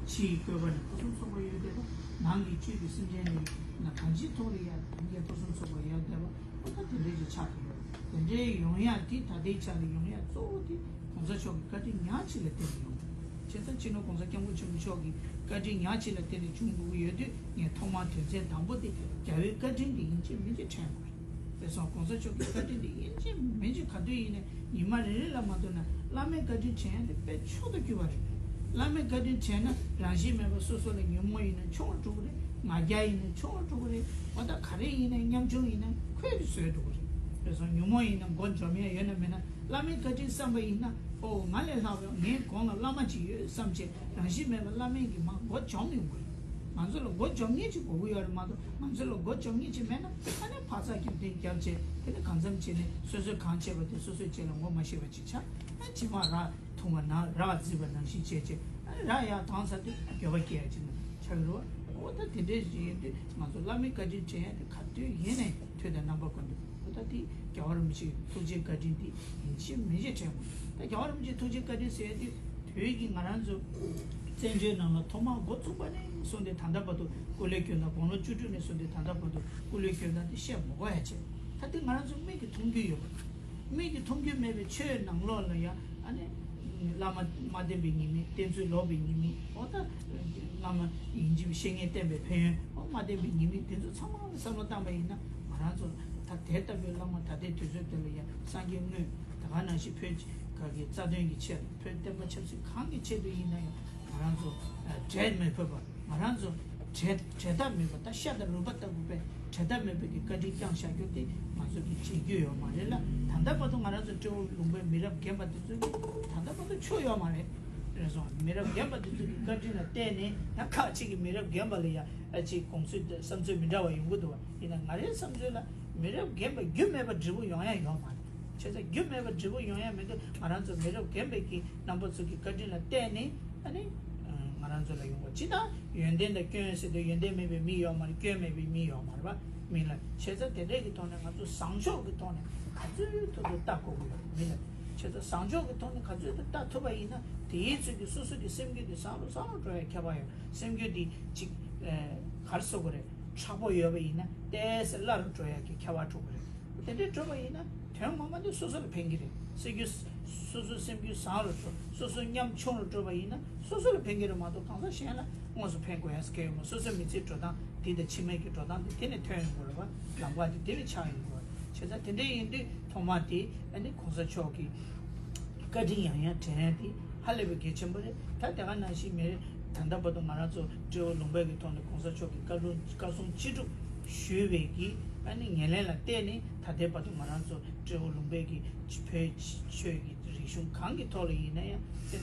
ཕྱིའི་བཀོད་པ་ནི་ཕུན་སུམ་ཚོགས་པ་ཡོད་བསྡད་པ། ནང་གི་བཅུད་ཀྱི་སེམས་ཅན་ནི་ན་གང་ཅིའི་ཐོག་ལ་ཡ་དེ་འདྲའི་ཕུན་སུམ་ཚོགས་པ་ཡོད་བསྡད་པ། ཨོ་ད་དེ་འདྲའི་ཅིག་ཆགས་ཀྱི་ཡོད། དེ་འདྲའི་ཡོང་ཡ་དེ་ད་ལྟའི་ཆ་ལ་ཡོང་ཡ་གཙོ་བོ་དེ་གོང་ས་མཆོག་གི་བཀའ་དྲིན་ཉག་གཅིག་ལ་བརྟེན་ནས་ཡོང་། བྱས་ཙང་སྤྱི་ནོར་གོང་ས་སྐྱབས་མགོན་ཆེན་པོ་མཆོག་གི་བཀའ་དྲིན་ཉག་གཅིག་ལ་བརྟེན་ནས་བྱུང་དགོས་ཀྱི་ཡོད་དུས་ངས་ཐོག་མར་དོན་ཚན་དང་པོ་དེ་རྒྱལ་བའི་བཀའ་དྲིན་དེ་ཡིན་གཅིག་མིན་གཅིག་དྲན་དགོས་རེད། དེ་སོང་གོང་ས་མཆོག་གི་བཀའ་དྲིན་དེ་ཡིན་གཅིག་མིན་གཅིག་ག་དུས་ཡིན་ནའི་ཉི་མ་རེ་རེ་ལ་མ་གཏོགས་ན་བླ་མའི་བཀའ་དྲིན་དྲན་ཡ་དེ་དཔེ་མཆོག་ཏུ་གྱུར་པ་རེད། བླ་མའི་བཀའ་དྲིན་དྲན་ན་རང་བཞིན་མེད་པ་སོ་སོ་ལ་ཉོན་མོངས་ཡིན་ན་ཆུང་རུ་འགྲོ་གི་རེད། ང་རྒྱལ་ཡིན་ན་ཆུང་རུ་འགྲོ་གི་རེད། འོ་ད་ག་རེ་ཡིན་ན་ཉམ་ཆུང་ཡིན་ན་ཁོལ་གྱིས་བཟོས་འགྲོ་གི་རེད། དེ་སོང་ཉོན་མོངས་ཡིན་ན་མགོ་འཇོམས་ཡ་ཡོད་ན་མེད་ན་བླ་མའི་བཀའ་དྲིན་བསམ་པ་ཡིན་ན་ཨོ་ང་ལས་ལྷག་པའི་ངའི་གོང་ལ་བླ་མ་ཅིག་ཡོད་བསམ་བྱས་རང་བཞིན་མེད་པ་བླ་མའི་གི་མ་མགོ་འཇོམས་ཡོང་གི་རེད། ང་ཚོ་ལ་མགོ་འཇོམས་མཁན་ཅིག་དགོས་ཀྱི་ཡོད་རེད་མ་གཏོགས་ང་ཚོ་ལ་མགོ་འཇོམས་མཁན་ཅིག་མེད་ན་ཨ་ནི་ཕར་ཚགས་ཁྱབ་གདལ་རྒྱབ་བྱས་དེ་ནི་གང་འཚམ་བྱས་ནས་སོ་སོས་གང་བྱས་པ་དེ་སོ་སོའི་རྗེས་ལ་ངོ་མ་ཤེས་པ་ཅིག་ཆགས་ཨ་ཕྱི་མ་རག་འཐུང་བ་ན་རག་བརྫིས་པ་ནང་བཞིན་བྱས་བྱས་ཨ་ནི་རག་ཡར་བཏང་ཚར་དུས་འགྱོད་པ་སྐྱེ་ཡ་ཅིག་ཆགས་ཀྱི་རེད་བ། འོ་ད་དེ་འདྲའི་ཞིག་ཡིན་དུས་ང་ཚོ་བླ་མའི་བཀའ་དྲིན་དྲན་ཡ་དེ་ག་དུས་ཡིན་ནའི་དུས་དང་རྣམ་པ་ཀུན་ཏུ་འོ་ད་དེ་རྒྱལ་བ་རིན་པོ་ཆེའི་ཐུགས་རྗེའི་བཀའ་དྲིན་དེ་ཡིན་གཅིག་མིན་གཅིག་དྲན་དགོས། ད་རྒྱལ་བ་རིན་པོ་ཆེའི་ཐུགས་རྗེའི་བཀའ་དྲིན་ཟེར་ཡ་དེ་དུས་ཀྱི་ང་རང་ཚོ་བཙན་བྱོལ་ནང་ལ་ཐོག་མར་འགོ་བཙུགས་པ་ནས་བཟུང་སྟེ་ད་ལྟ་བར་དུ་སྐུ་ལས་བསྐྱོན་ན་དགུང་ལོ་བཅུ་དྲུག་ནས་བཟུང་སྟེ་ད་ལྟ་བར་དུ་སྐུ་ལས་བསྐྱོན་ན་དེ་བཤད་མི་དགོས་ཡ་བྱས། ད་དེ་ང་རང་ཚོ་མིག་གིས་མཐོང་རྒྱུ་ཡོད་པ། མིག་གིས་མཐོང་རྒྱུ་མེད་པའི་ཆོས་ནང་ལོགས་ལ་ཡང་ཨ་ནི་བླ་མ་མ་བསྟེན་པའི་ཉེས་དམིགས། བསྟེན་ཚུལ་ལོག་པའི་ཉེས་དམིགས། འོ་ད་བླ་མ་ཡིན་གཅིག་པའི་བཤེས་གཉེན་བསྟེན་པའི་ཕན་ཡོན། འོ་མ་བསྟེན་པའི་ཉེས་དམིགས་དེ་ཚོ་ཚང་མ་ལ་བསམ་བློ་བཏང་པ་ཡིན་ན་ང་རང་ཚོ་ད་དེ་ལྟ་བུའི་བླ་མ་ད་ལྟའི་དུས་ཚོད་འདི་ལ་ཡང་སངས་རྒྱས་དངོས་ད་ག་ནང་བཞིན་བོད་ག་གི་རྩ་དོན་གྱི་ཆེད་ལ་བོད་བསྟན་པ་ཆབ་སྲིད་གང་གི་ཆེད་དུ་ཡིན་ན་ཡང་ང་རང་ཚོ་འབྲལ་མི་ཕོད་པ། ང་རང་ཚོ་བྲལ་བྲལ་ཐབས་མེད་པ་ད་ཤ་དང་རུས་པ་ལྟ་བུ་པས་བྲལ་ཐབས་མེད་པའི་གི་བཀའ་དྲིན་བསྐྱངས་བཞག་རྒྱུ་དེ་ང་ཚོ་གི་བརྗེད་རྒྱུ་ཡོད་མ་རེད་ལ། ད་ལྟ་བར་དུ་ང་རང་ཚོ་སྤྲེའུ་ལུང་པའི་མི་རབས་རྒན་པ་དེ་ཚོ་གི་ད་ལྟ་བར་དུ་ཆོས་ཡོད་མ་རེད། རེད་སོང་། མི་རབས་རྒན་པ་དེ་ཚོ་གི་བཀའ་དྲིན་ལ་བརྟེན་ནས་ཡང་ཁག་ཅིག་གི་མི་རབས་རྒན་པ་ལ་ཡང་ཨ་ཅིག་དགོངས་ཚུལ་དང་བསམ་ཚུལ་མི་འདྲ་བ་ཡོང་གི་འདུག་བ། ཡིན་ན་ང་རའི་བསམ་ཚུལ་ལ་མི་རབས་རྒན་པ་རྒྱུ་མེད་པ་འབྲས་བུ་ཡོང་ཡ་ཡོད་མ་རེད། བྱས་ཙང་རྒྱུ་མེད་པ་འབྲས་བུ་ཡོང་ཡ་མེད་དུས་ང་རང་ཚོ་མི་རབས་རྒན་པའི་གི་རྣམ་པ་ཚོ་གི་བཀའ་དྲིན་ལ་བརྟེན་ནས་ཨ་ནི་ང་རང་ཚོ་ལ་ཡོང་བ་ཇི་ལྟར་ཡོན་ཏན་དང་སྐྱོན་ཟེར་དུས་ཡོན་ཏན་མེད་པའི་མི་ཡོད་མ་རེད། སྐྱོན་མེད་པའི་མི་ཡོད་མ་རེད་པ། མི་ལ་བྱས་ཙང་དེ་འདྲའི་གི་ཐོག་ནས་ང་ཚོ་བཟང་ཕྱོགས་ཀྱི་ཐོག་ནས་ག་ཚོད་ཐུབ་ཐུབ་ལྟ་དགོས་ཀྱི་ཡོད་མི་ལ། བྱས་ཙང་བཟང་ཕྱོགས་ཀྱི་ཐོག་ནས་ག་ཚོད་ཐུབ་ལྟ་ཐུབ་པ་ཡིན་ན་དེའི་ཚོད་ཀྱི་སོ་སོ་གི་སེམས་རྒྱུད་དེ་བཟང་རུ་བཟང་རུ་འགྲོ་ཡ་ཁྱབ་པ་ཡོད། སེམས་རྒྱུད་དེ་ཅིག་ག་རེ་ཟེར་དགོས་རེད། མཁྲེགས་པོ་ཡོད་པ་ཡིན་ན་ཏོག་ཙམ་སླ་རུ་འགྲོ་ཡ་གི་ཁྱབ་པ་འགྲོ་གི་རེད། དེ་འདྲའི་འགྲོ་བ་ཡིན་ན་དོན་ངོ་མ་དེ་སོ་སོ་ལ་ཕན་གྱི་རེད། སེམས་རྒྱུད་སོ་སོའི་སེམས་རྒྱུད་བཟང་རུ་འགྲོ། སོ་སོ་ཉམ་ཆུང་རུ་འགྲོ་བ་ཡིན་ན་སོ་སོ་ལ་ཕན་གྱི་རེད་མ་གཏོགས་གང་ཟག་གཞན་ལ་དངོས་སུ་ཕན་དགོས་ཡ་ཟེར་གྱི་ཡོད་མ་རེད། སོ་སོའི་མི་ཚེའི་འགྲོ་སྟངས་འདི་དང་ཕྱི་མའི་གི་འགྲོ་སྟངས་འདི་དེ་ནས་ཐོན་ཡོང་དགོས་རེད་བ། ལམ་ཁ་འདི་དེ་ནས་ཆགས་ཡོང་དགོས་རེད། བྱས་ཙང་དེ་འདྲ་ཡིན་དུས་ཐོག་མ་དེ་ཨ་ནི་གོང་ས་མཆོག་གི་བཀའ་དྲིན་ཡང་ཡང་དྲན་ཡ་དེ་ཧ་ལས་པའི་གལ་ཆེན་པོ་རེད། ད་དེ་ག་ནང་བཞིན་མི་རེད། ད་ལྟ་བར་དུ་ང་རང་ཚོ་སྤྲེའུ་ལུང་པའི་གི་ཐོག་ནས་གོང་ས་མཆོག་གི་བཀའ་ལུང་བཀའ་གསུང་ཅི་སྒྲུབ་ཞུས་པའི་གི་ཨ་ནི་ཉེར་ལེན་ལ་བརྟེན་ནས་ད་ལྟའི་བར་དུ་ང་རང་ཚོ་སྤྲེའུ་ལུང་པའི་གི་བོད་ཆོས་ཀྱི་རིག་གཞུང་གང་གི་ཐོག་ལ་ཡིན་ན་ཡང་དེ་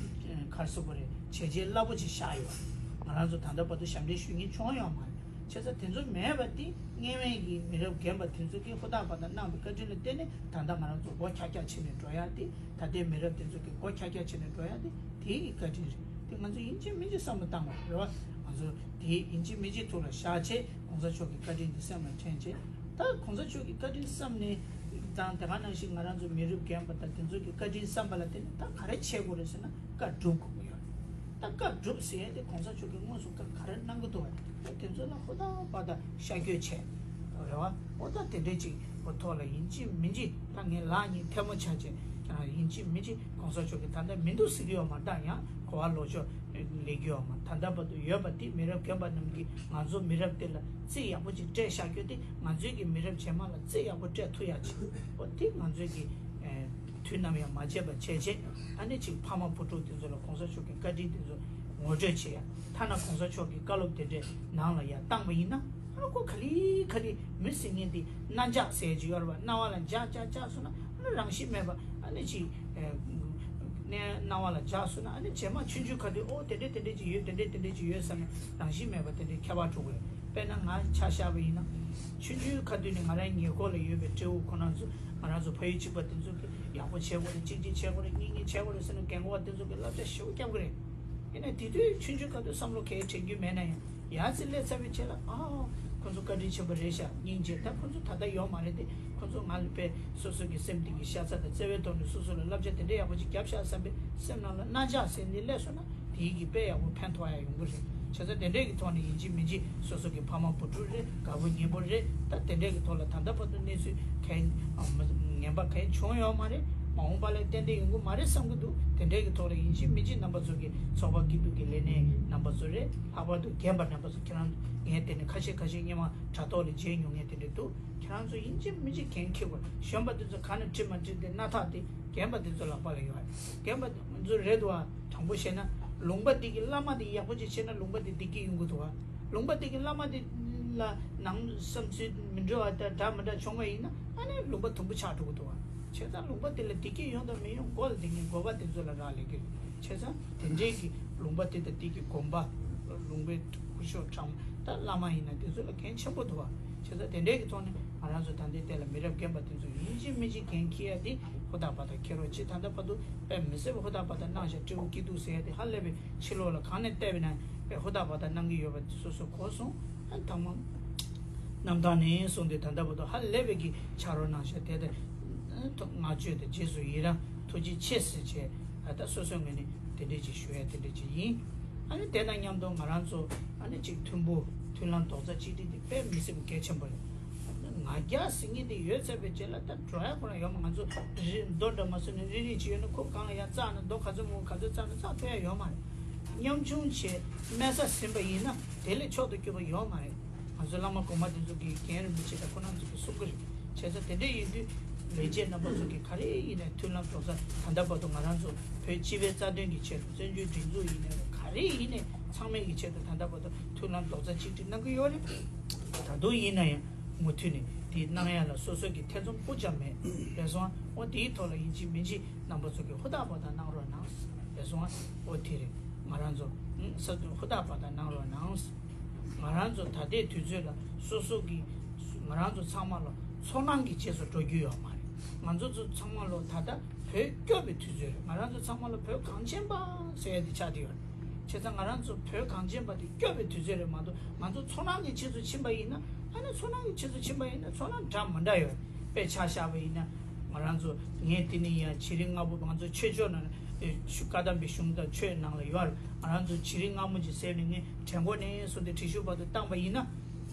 ག་རེ་ཟེར་དགོས་རེད། བྱས་རྗེས་རླབས་པོ་ཆེ་བཞག་ཡོད། ང་རང་ཚོ་ད་ལྟ་བར་དུ་ཞབས་འདྲེན་ཞུ་མཁན་བྱུང་ཡོད་མ་རེད། བྱས་ཙང་དེ་ཚོ་མེད་པ་དེ་སྔོན་མའི་གི་མི་རབས་རྒན་པ་དེ་ཚོ་གིས་ཧུར་ཐག་པ་དང་གནང་བའི་བཀའ་དྲིན་ལ་བརྟེན་ནས་ད་ལྟ་ང་རང་ཚོ་སྒོ་ཁྱག་ཁྱག་ཕྱེ་ནས་འགྲོ་ཡ་དེ་ད་ལྟའི་མི་རབས་དེ་ཚོ་གིས་སྒོ་ཁྱག་ཁྱག་ཕྱེ་ནས་འགྲོ་ཡ་དེ་དེའི་གི་བཀའ་དྲིན་རེད། དེ་ང་ཚོ་ཡིན་གཅིག་མིན་གཅིག་བསམ་བློ་བཏང་དགོས་རེད་བ། ང་ཚོ་དེ་ཡིན་གཅིག་མིན་གཅིག་ཐུགས་ལ་བཞག་བྱས་གོང་ས་མཆོག་གི་བཀའ་དྲིན་དེ་སེམས་ལ་དྲན་བྱས། ད་གོང་ས་མཆོག་གི་བཀའ་དྲིན་བསམ་ནས་དང་དེ་ག་ནང་བཞིན་ང་རང་ཚོ་མི་རབས་རྒན་པ་དང་དེ་ཚོ་གི་བཀའ་དྲིན་བསམ་པ་ལ་བརྟེན་ནས་ད་ག་རེ་བྱེད་དགོས་རེད་ཟེར་ན་བཀའ་སྒྲུབ་དགོས་ཀྱི་ཡོད་རེད། ད་བཀའ་སྒྲུབ་ཟེར་ཡ་དེ་གོང་ས་མཆོག་གིས་དངོས་སུ་བཀའ་ག་རེ་གནང་གི་འདུག་བ། ད་དེ་ཚོ་ལ་ཧུར་ཐག་པ་དང་ཤར་བསྐྱོད་བྱས་རེད་བ། ཨོ་ད་དེ་འདྲའི་ཅིག་གི་ཐོག་ལ་ཡིན་གཅིག་མིན་གཅིག་ད་ངས་ལག་གཉིས་ཐལ་མོ་སྦྱར་བྱས་ཡིན་གཅིག་མིན་གཅིག་གོང་ས་མཆོག་གིས་ད་ལྟ་མི་འདུག་ཟེར་གྱི་ཡོད་མ་རེད། ད་ཡང་གོ་བ་ལོག་ཕྱོགས་ལེན་གྱི་ཡོད་མ་རེད། ད་ལྟ་བར་དུ་ཡོད་པ་དེ་མི་རབས་རྒན་པ་རྣམས་ཀྱིས་ང་ཚོ་མི་རབས་དེ་ལ་རྩིས་ཡག་པོ་ཅིག་སྤྲད་བཞག་རྒྱུ་དེ་ང་ཚོའི་གི་མི་རབས་རྗེས་མ་ལ་རྩིས་ཡག་པོ་སྤྲད་ཐུབ་ཡག་ཅིག་ཨོ་དེ་ང་ཚོའི་གི་དུས་ནམ་ཡང་མ་བརྗེད་པ་བྱས་བྱས་ཨ་ནི་ཅིག་ཕ་མ་བུ་ཕྲུག་དེ་ཚོ་ལ་གོང་ས་མཆོག་གི་བཀའ་དྲིན་དེ་ཚོ་ངོ་སྤྲོད་བྱེད་ཡ། ཐ་ན་གོང་ས་མཆོག་གི་བཀའ་སློབ་དེ་འདྲའི་ནང་ལ་ཡར་བཏང་བ་ཡིན་ན་ཨ་ཁོ་ག་ལེ་ག་ལེ་མི་ཟེར་མཁན་དེ་རྣ་འཇགས་ཟེར་གྱི་ཡོད་རེད་བ། རྣ་བ་ལ་འཇགས་འཇགས་འཇགས་སོང་ན་ཨ་ནི་རང་བཞིན་མེད་པ་ཨ་ནི་ཅིག་ཨེ་ ནས་སྣང་བ་ལ་འཇགས་སོང་ན། ཨ་ནི་རྗེས་མ་ཆུང་ཆུང་ཁ་ཐུག་ཨོ་དེ་འདྲས་དེ་འདྲས་ཅིག་ཡོད། དེ་འདྲས་དེ་འདྲས་ཅིག་ཡོད་བསམ་ནས་རང་བཞིན་མེད་པ་དེ་འདྲས་ཁྱད་པར་འགྲོ་གི་རེད། དཔེར་ན་ང་ཆ་བཞག་པ་ཡིན་ན། ཆུང་ཆུང་ཁ་ཐུག་ནས་ང་རང་ཉེ་འཁོར་ལ་ཡོད་པའི་སྤྲེའུ་ཁོ་རང་ཚོ། ང་རང་ཚོ་ཕ་ཡུལ་གཅིག་པ་དེ་ཚོ་གིས་ཡག་པོ་བྱེད་དགོས་རེད། གཅིག་གཅིག་བྱེད་དགོས་རེད། གཉིས་གཉིས་བྱེད་དགོས་རེད་ཟེར་ནས་རྒན་གོག་དེ་ཚོ་གིས་བསླབ་བྱ་ཞེ་པོ་བརྒྱབ་གི་རེད། ཡིན་ནའི་དེ་དུས་ཆུང་ཆུང་སྐབས་དུས་བསམ་བློ་གང་ཡང་དྲན་རྒྱུ་མེད་ན་ཡང་། ཡར་ཙི་སླེབས་ཚར་བའི་རྗེས་ལ། ཨ། ཁོ་ཚོ་བཀའ་དྲིན་ཆེན་པོ་རེད་ཤག་སྙིང་རྗེ། ད་ཁོ་ཚོ་ད་ལྟ་ཡོད་མ་རེད་དེ། ཁོ་ཚོ་ང་ལ་དཔེ་སོ་སོ་གི་སེམས་གཏིང་གི་ཤ་ཚ་དང་བརྩེ་བའི་ཐོག་ནས་སོ་སོ་ལ་བསླབ་བྱ་དེ་འདྲ་ཡག་པོ་ཅིག་བརྒྱབ་ཤག་བསམ་པའི་སེམས་ནང་ལ་རྣ་འཇགས་ཟེར་ནས་སླེབས་སོང་ན། དེའི་གི་དཔེ་ཡག་པོ་ཕན་ཐོགས་ཡ་ཡོང་གི་རེད། བྱས་ཙང་དེ་འདྲའི་གི་ཐོག་ནས་ཡིན་གཅིག་མིན་གཅིག་སོ་སོ་གི་ཕ་མ་བུ་ཕྲུག་རེད། དགའ་པོ་ཉེ་པོ་རེད། ད་དེ་འདྲའི་གི་ཐོག་ལ་ད་ལྟ་བར་དུ་གནས་ཚུལ་གང་ཡང་ངན་པ་གང་ཡང་བྱུང་ཡོད་མ་རེད། མ་འོངས་པ་ལ་ཏན་ཏན་ཡོང་གི་མ་རེད་བསམ་གི་འདུག་དེ་འདྲའི་གི་ཐོག་ལ་ཡིན་གཅིག་མིན་གཅིག་རྣམ་པ་ཚོ་གི་ཚོགས་པ་སྐྱིད་སྡུག་གི་ལས་སྣེ་རྣམ་པ་ཚོ་རེད། ལྷག་པར་དུ་རྒན་པ་རྣམ་པ་ཚོ། ཁྱེད་རང་ངས་དེ་ནས་ཁ་ཤས་ཁ་ཤས་སྔོན་མ་དྲ་ཐོག་ལ་མཇལ་མྱོང་མཁན་དེ་འདྲ་འདུག་ཁྱེད་རང་ཚོ་ཡིན་གཅིག་མིན་གཅིག་འགན་འཁྱེར་དགོས། གཞོན་པ་དེ་ཚོ་ག་ནས་ཁྲིད་མ་ཁྲིད་དེ་སྣ་ཐག་དེ་རྒན་པ་དེ་ཚོ་ལག་པ་ལ་ཡོད་རེད། རྒན་པ་དེ་ང་ཚོ་རེད་འདུག་བ། དྲང་པོ་བཤད་ན་ལུང་པ་དེ་གི་བླ་མ་དེ་ཡག་པོ་ཅིག་བྱས་ན་ལུང་པ་དེ་བདེ་སྐྱིད་ཡོང་གི་འདུག་བ། ལུང་པ་དེ་གི་བླ་མ་དེ་ལ་ནང་བསམ་ཚུལ་མི་འདྲ་བ་དང་འདྲ་མི་འདྲ་བྱུང་བ་ཡིན་ན། ཨ་ནི་ལུང་པ་དུམ་བུ་ཆགས་འགྲོ་གི་འདུག་བ། བྱས་ཙང་ལུང་པ་དེ་ལ་བདེ་སྐྱིད་ཡོང་དང་མི་ཡོང་མགོ་ལ་བསྡད་མཁན་དགོན་པ་དེ་ཚོ་ལ་རག་ལས་ཀྱི་རེད། བྱས་ཙང་དེ་འདྲའི་གི་ལུང་པ་དེ་དང་དེ་གི་དགོན་པ། ལུང་པའི་སྐུ་ཞབས་ཁྲ་མོ་དང་བླ་མ་ཡིན་ན་དེ་ཚོ་ལ་འགན་ཆེན་པོ་འདུག་བ། བྱས་ཙང་དེ་འདྲའི་གི་ཐོག་ནས་ང་རང་ཚོ་ད་ལྟའི་ལྟས་ལ་མི་རབས་རྒན་པ་དེ་ཚོ་ཡིན་གཅིག་མིན་གཅིག་འགན་འཁྱེར་ཡ་དེ་ཧུར་ཐག་བར་ཐག་འཁྱེར་རོགས་གྱིས། ད་ལྟ་བར་དུ་དཔེ་མི་སྲིད་པ་ཧུར་ཐག་བར་ཐག་གནང་བཞག་སྤྲེའུ་སྐྱིད་སྡུག་ཟེར་ཡ་དེ་ཧ་ལས་པའི་ཕྱི་ལོགས་ལ་གང་ནས་བལྟས་པ་ན་དཔེ་ཧུར་ཐག་བར་ཐག་གནང་གི་ཡོད་པ་སོ་སོ་གོ་སོང་། ཨ་དང་མ། གནམ་ཐང་ནས་བཟུང་སྟེ་ད་ལྟ་བར་དུ་ཧ་ལས་པའི་གི་ཕྱག་རོགས་གནང་བཞག་དེ་ལྟར་བསྔགས་བརྗོད་དང་རྗེས་སུ་ཡི་རང་ཐུགས་རྗེ་ཆེ་ཟེར་བྱས། ད་ལྟ་སོ་སོའི་ངོས་ནས་དེ་འདྲས་ཅིག་ཞུ་ཡ་དེ་འདྲས་ཅིག་ཡིན། ཨ་ནི་དེ་དང་མཉམ་དུ་ང་རང་ཚོ་ཨ་ནི་གཅིག་མཐུན་པོ་མཐུན་ལམ་རྡོག་རྩ་གཅིག་སྒྲིལ་དེ་དཔེ་མི་སྲིད་པ་གལ་ཆེན་པོ་རེད། ང་རྒྱལ་ཟེར་མཁན་དེ་ཡོད་ཚར་བའི་རྗེས་ལ་ད་འགྲོ་ཡ་ཁོ་རང་ཡོད་མ། ང་ཚོ་རི་རི་རྡོ་འདྲ་མ་བཟོས་ནས་རི་རི་ཅིག་ཡོད་ན་ཁོ་གང་ལ་ཡ་བཙགས་ན། རྡོ་ག་ཚོད་མང་ག་ཚོད་བཙགས་ན་བཙགས་ཐུབ་ཡ་ཡོད་མ་རེད། ཉམ་ཆུང་བྱས་དམན་ས་ཟིན་པ་ཡིན་ན་དེ་ལས་མཆོག་ཏུ་གྱུར་པ་ཡོད་མ་རེད། ང་ཚོ་བླ་མ་གོང་མ་དེ་ཚོ་གིས་རྒན་རིན་པོ་ཆེ་དང་ཁོ་རང་ཚོ་གིས་གསུང་གི་རེད། བྱས་ཙང་དེ་འདྲ་ཡིན་དུས་ལས་བྱེད་རྣམ་པ་ཚོ་གིས་ག་རེ་ཡིན་ནའི་མཐུན་ལམ་རྡོག་རྩ། ད་ལྟ་བར་དུ་ང་རང་ཚོ་བོད་སྤྱི་པའི་རྩ་དོན་གྱི་ཆེད་དུ། བཙན་བྱོལ་སྒྲིག་འཛུགས་ཡིན་ནའི་ག་རེ་ཡིན་ནའི་ཚང་མའི་གི་ཆེད་དུ་ད་ལྟ་བར་དུ་མཐུན་ལམ་རྡོག་རྩ་གཅིག་སྒྲིལ་གནང་གི་ཡོད་རེད། ད་དུང་ཡིན་ན་ཡང་མུ་མཐུད་ནས་དེ་གནང་ཡ་ལ་སོ་སོ་གི་ཐེ་ཚོམ་སྤུ་ཙམ་མེད། རེད་སོང་། འོ་དེའི་ཐོག་ལ་ཡིན་གཅིག་མིན་གཅིག་རྣམ་པ་ཚོ་གིས་ཧུར་ཐག་འབད་ཐག་གནང་རོགས་གནང་། རེད་སོང་། འོ་དེ་རེད། ང་རང་ཚོ་ས་དོན་ཧུར་ཐག་འབད་ཐག་གནང་རོགས་གནང་། ང་རང་ཚོ་ད་ལྟའི་དུས་ཚོད་ལ་སོ་སོ་གི་ང་རང་ཚོ་ཚང་མ་ལ་ཚོར་སྣང་གི་རྗེས་སུ་འགྲོ་རྒྱུ་ཡོད་མ་རེད། ང་ཚོ་ཚོ་ཚང་མ་ལོ་ད་ལྟ་བོད་སྐྱོབ་པའི་དུས་ཚོད་རེད། ང་རང་ཚོ་ཚང་མ་ལ་བོད་གངས་ཅན་པ་ཟེར་ཡ་དེ་ཆགས་བསྡད་ཡོད་རེད། བྱས་ཙང་ང་རང་ཚོ་བོད་གངས་ཅན་པ་དེ་སྐྱོབ་པའི་དུས་ཚོད་རེད་མ་གཏོགས། ང་ཚོ་ཚོར་སྣང་གི་རྗེས་སུ་ཕྱིན་པ་ཡིན་ན། ཨ་ནི་ཚོར་སྣང་གི་རྗེས་སུ་ཕྱིན་པ་ཡིན་ན་ཚོར་སྣང་འདྲ་མི་འདྲ་ཡོད་རེད། དཔེ་ཆ་བཞག་པ་ཡིན་ན། ང་རང་ཚོ་ངས་དེ་ནས་ཡང་བྱི་རིལ་ལྔ་པོ། ང་ཚོ་ཆོས་ཕྱོགས་ནང་ལ་ཨེ་ཤུ་བཀའ་གདམས་པའི་གཞུང་དང་ཆོས་ནང་ལ་ཡོད་རེད། ང་རང་ཚོ་བྱི་རིལ་མངར་མོ་ཅིག་བཟས་ནས་ངས་གྲལ་མགོ་ནས་བཟུང་སྟེ་བྲེ་ཤུ་བར་དུ་བཏང་པ་ཡིན་ན།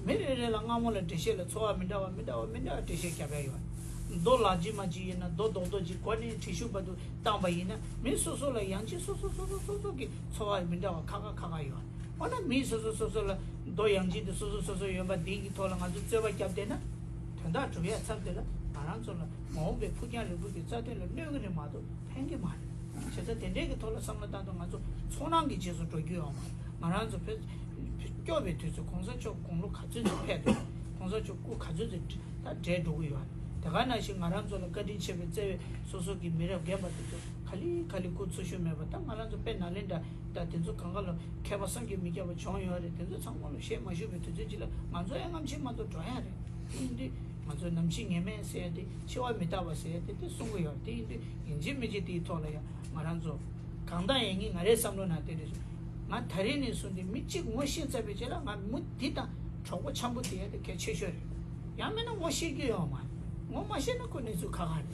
མི་རེ་རེ་ལ་སྔ་མོ་ལ་འགྲེལ་བཤད་ལ་ཚོར་བ་མི་འདྲ་བ་མི་འདྲ་བ་མི་འདྲ་བ་འགྲེལ་བཤད་རྒྱབ་ཡ་ཡོད། རྡོ་ལག་ཅིག་མ་ཅིག་ཡིན་ན་རྡོ་རྡོག་རྡོག་ཅིག་གོ་ནས་བྲེ་ཤུ་བར་དུ་བཏང་པ་ཡིན་ན། མི་སོ་སོ་ལ་ཡང་ཅིག་སོ་སོ་སོ་སོ་སོ་སོ་གི་ཚོར་བ་མི་འདྲ་བ་ཁ་ཁ་ཁ་ཁ་ཡོད། འོ་ན་མི་སོ་སོ་སོ་སོ་ལ་རྡོ་ཡང་ཅིག་དེ་སོ་སོ་སོ་སོ་ཡོད་པ་འདི་གི་ཐོག་ལ་ང་ཚོ་རྩོད་པ་རྒྱབ་བསྡད་ན། དོན་དག་གྲུབ་ཡ་ཚབ་དེ་ལ་ང་རང་ཚོ་ལ་མ་འོངས་པའི་ཕུགས་རྒྱང་རིང་པོ་གི་རྩ་དོན་ལ་གནོད་གི་རེད་མ་གཏོགས་ཕན་གི་མ་རེད། བྱས་ཙང་དེ་འདྲའི་གི་ཐོག་ལ་བསམ་བློ་བཏང་དུས་ང་ཚོ་ཚོར་སྣང་གི་རྗེས་སུ་འགྲོ་རྒྱུ་ཡོད་མ་རེད། ང་རང་ཚོ་བོད་སྐྱོབ་པའི་དུས་ཚོད། གོང་ས་མཆོག་དགུང་ལོ་ག་ཚོད་ཅིག་ཕེབས་འདུག་གོང་ས་མཆོག་སྐུ་ག་ཚོད་ཅིག་ད་བགྲེས་འགྲོ་གི་ཡོད་རེད། དེ་ག་ནང་བཞིན་ང་རང་ཚོ་ལ་བཀའ་དྲིན་ཆེ་བའི་བརྩེ་བའི་སོ་སོ་གི་མི་རབས་རྒན་པ་དེ་ཚོ་ག་ལེ་ག་ལེ་སྐུ་འཚོ་བཞུགས་མེད་པ། ད་ང་རང་ཚོ་དཔེ་ནཱ་ལེནྡྲ་ད་དེ་ཚོ་གང་ག་ལ་མཁས་པ་བསམ་གྱིས་མི་ཁྱབ་པ་བྱུང་ཡོད་རེད། དེ་ཚོ་ཚང་མ་ལ་བཤད་མ་ཞུ་བའི་དུས་ཚོད་ཅིག་ལ་ང་ཚོ་ཡང་རྔམ་ཆེན་མ་གཏོགས་འགྲོ་ཡ་རེད། དེ་ཡིན་དུས་ང་ཚོ་ནམ་འཆི་ངེས་མེད་ཟེར་ཡ་དེ། འཆི་བ་མི་རྟག་པ་ཟེར་ཡ་དེ་དེ་གསུང་གི་ཡོད་རེད། དེ་ཡིན་དུས་ཡིན་གཅིག་མིན་གཅིག་དེའི་ཐོག་ལ་ཡང་ང་རང་ཚོ་གང་ལྟར་ཡིན་གྱི། ང་རའི་བསམ་བློ་ནང་དེ་རེད། ང་ད་རེས་ནས་བཟུང་སྟེ་མི་གཅིག་ངོ་ཤེས་ཚར་བའི་རྗེས་ལ་ང་མི་འདི་དང་གྲོགས་པོ་འཆམ་པོ་དེ་ཡ་དེ་གལ་ཆེ་ཤོས་རེད། ཡང་མིན་ན་ངོ་ཤེས་རྒྱུ་ཡོད་མ་རེད། ངོ་མ་ཤེས་ན་ཁོ་གནས་ཚུལ་ཁག་ཁག་རེད།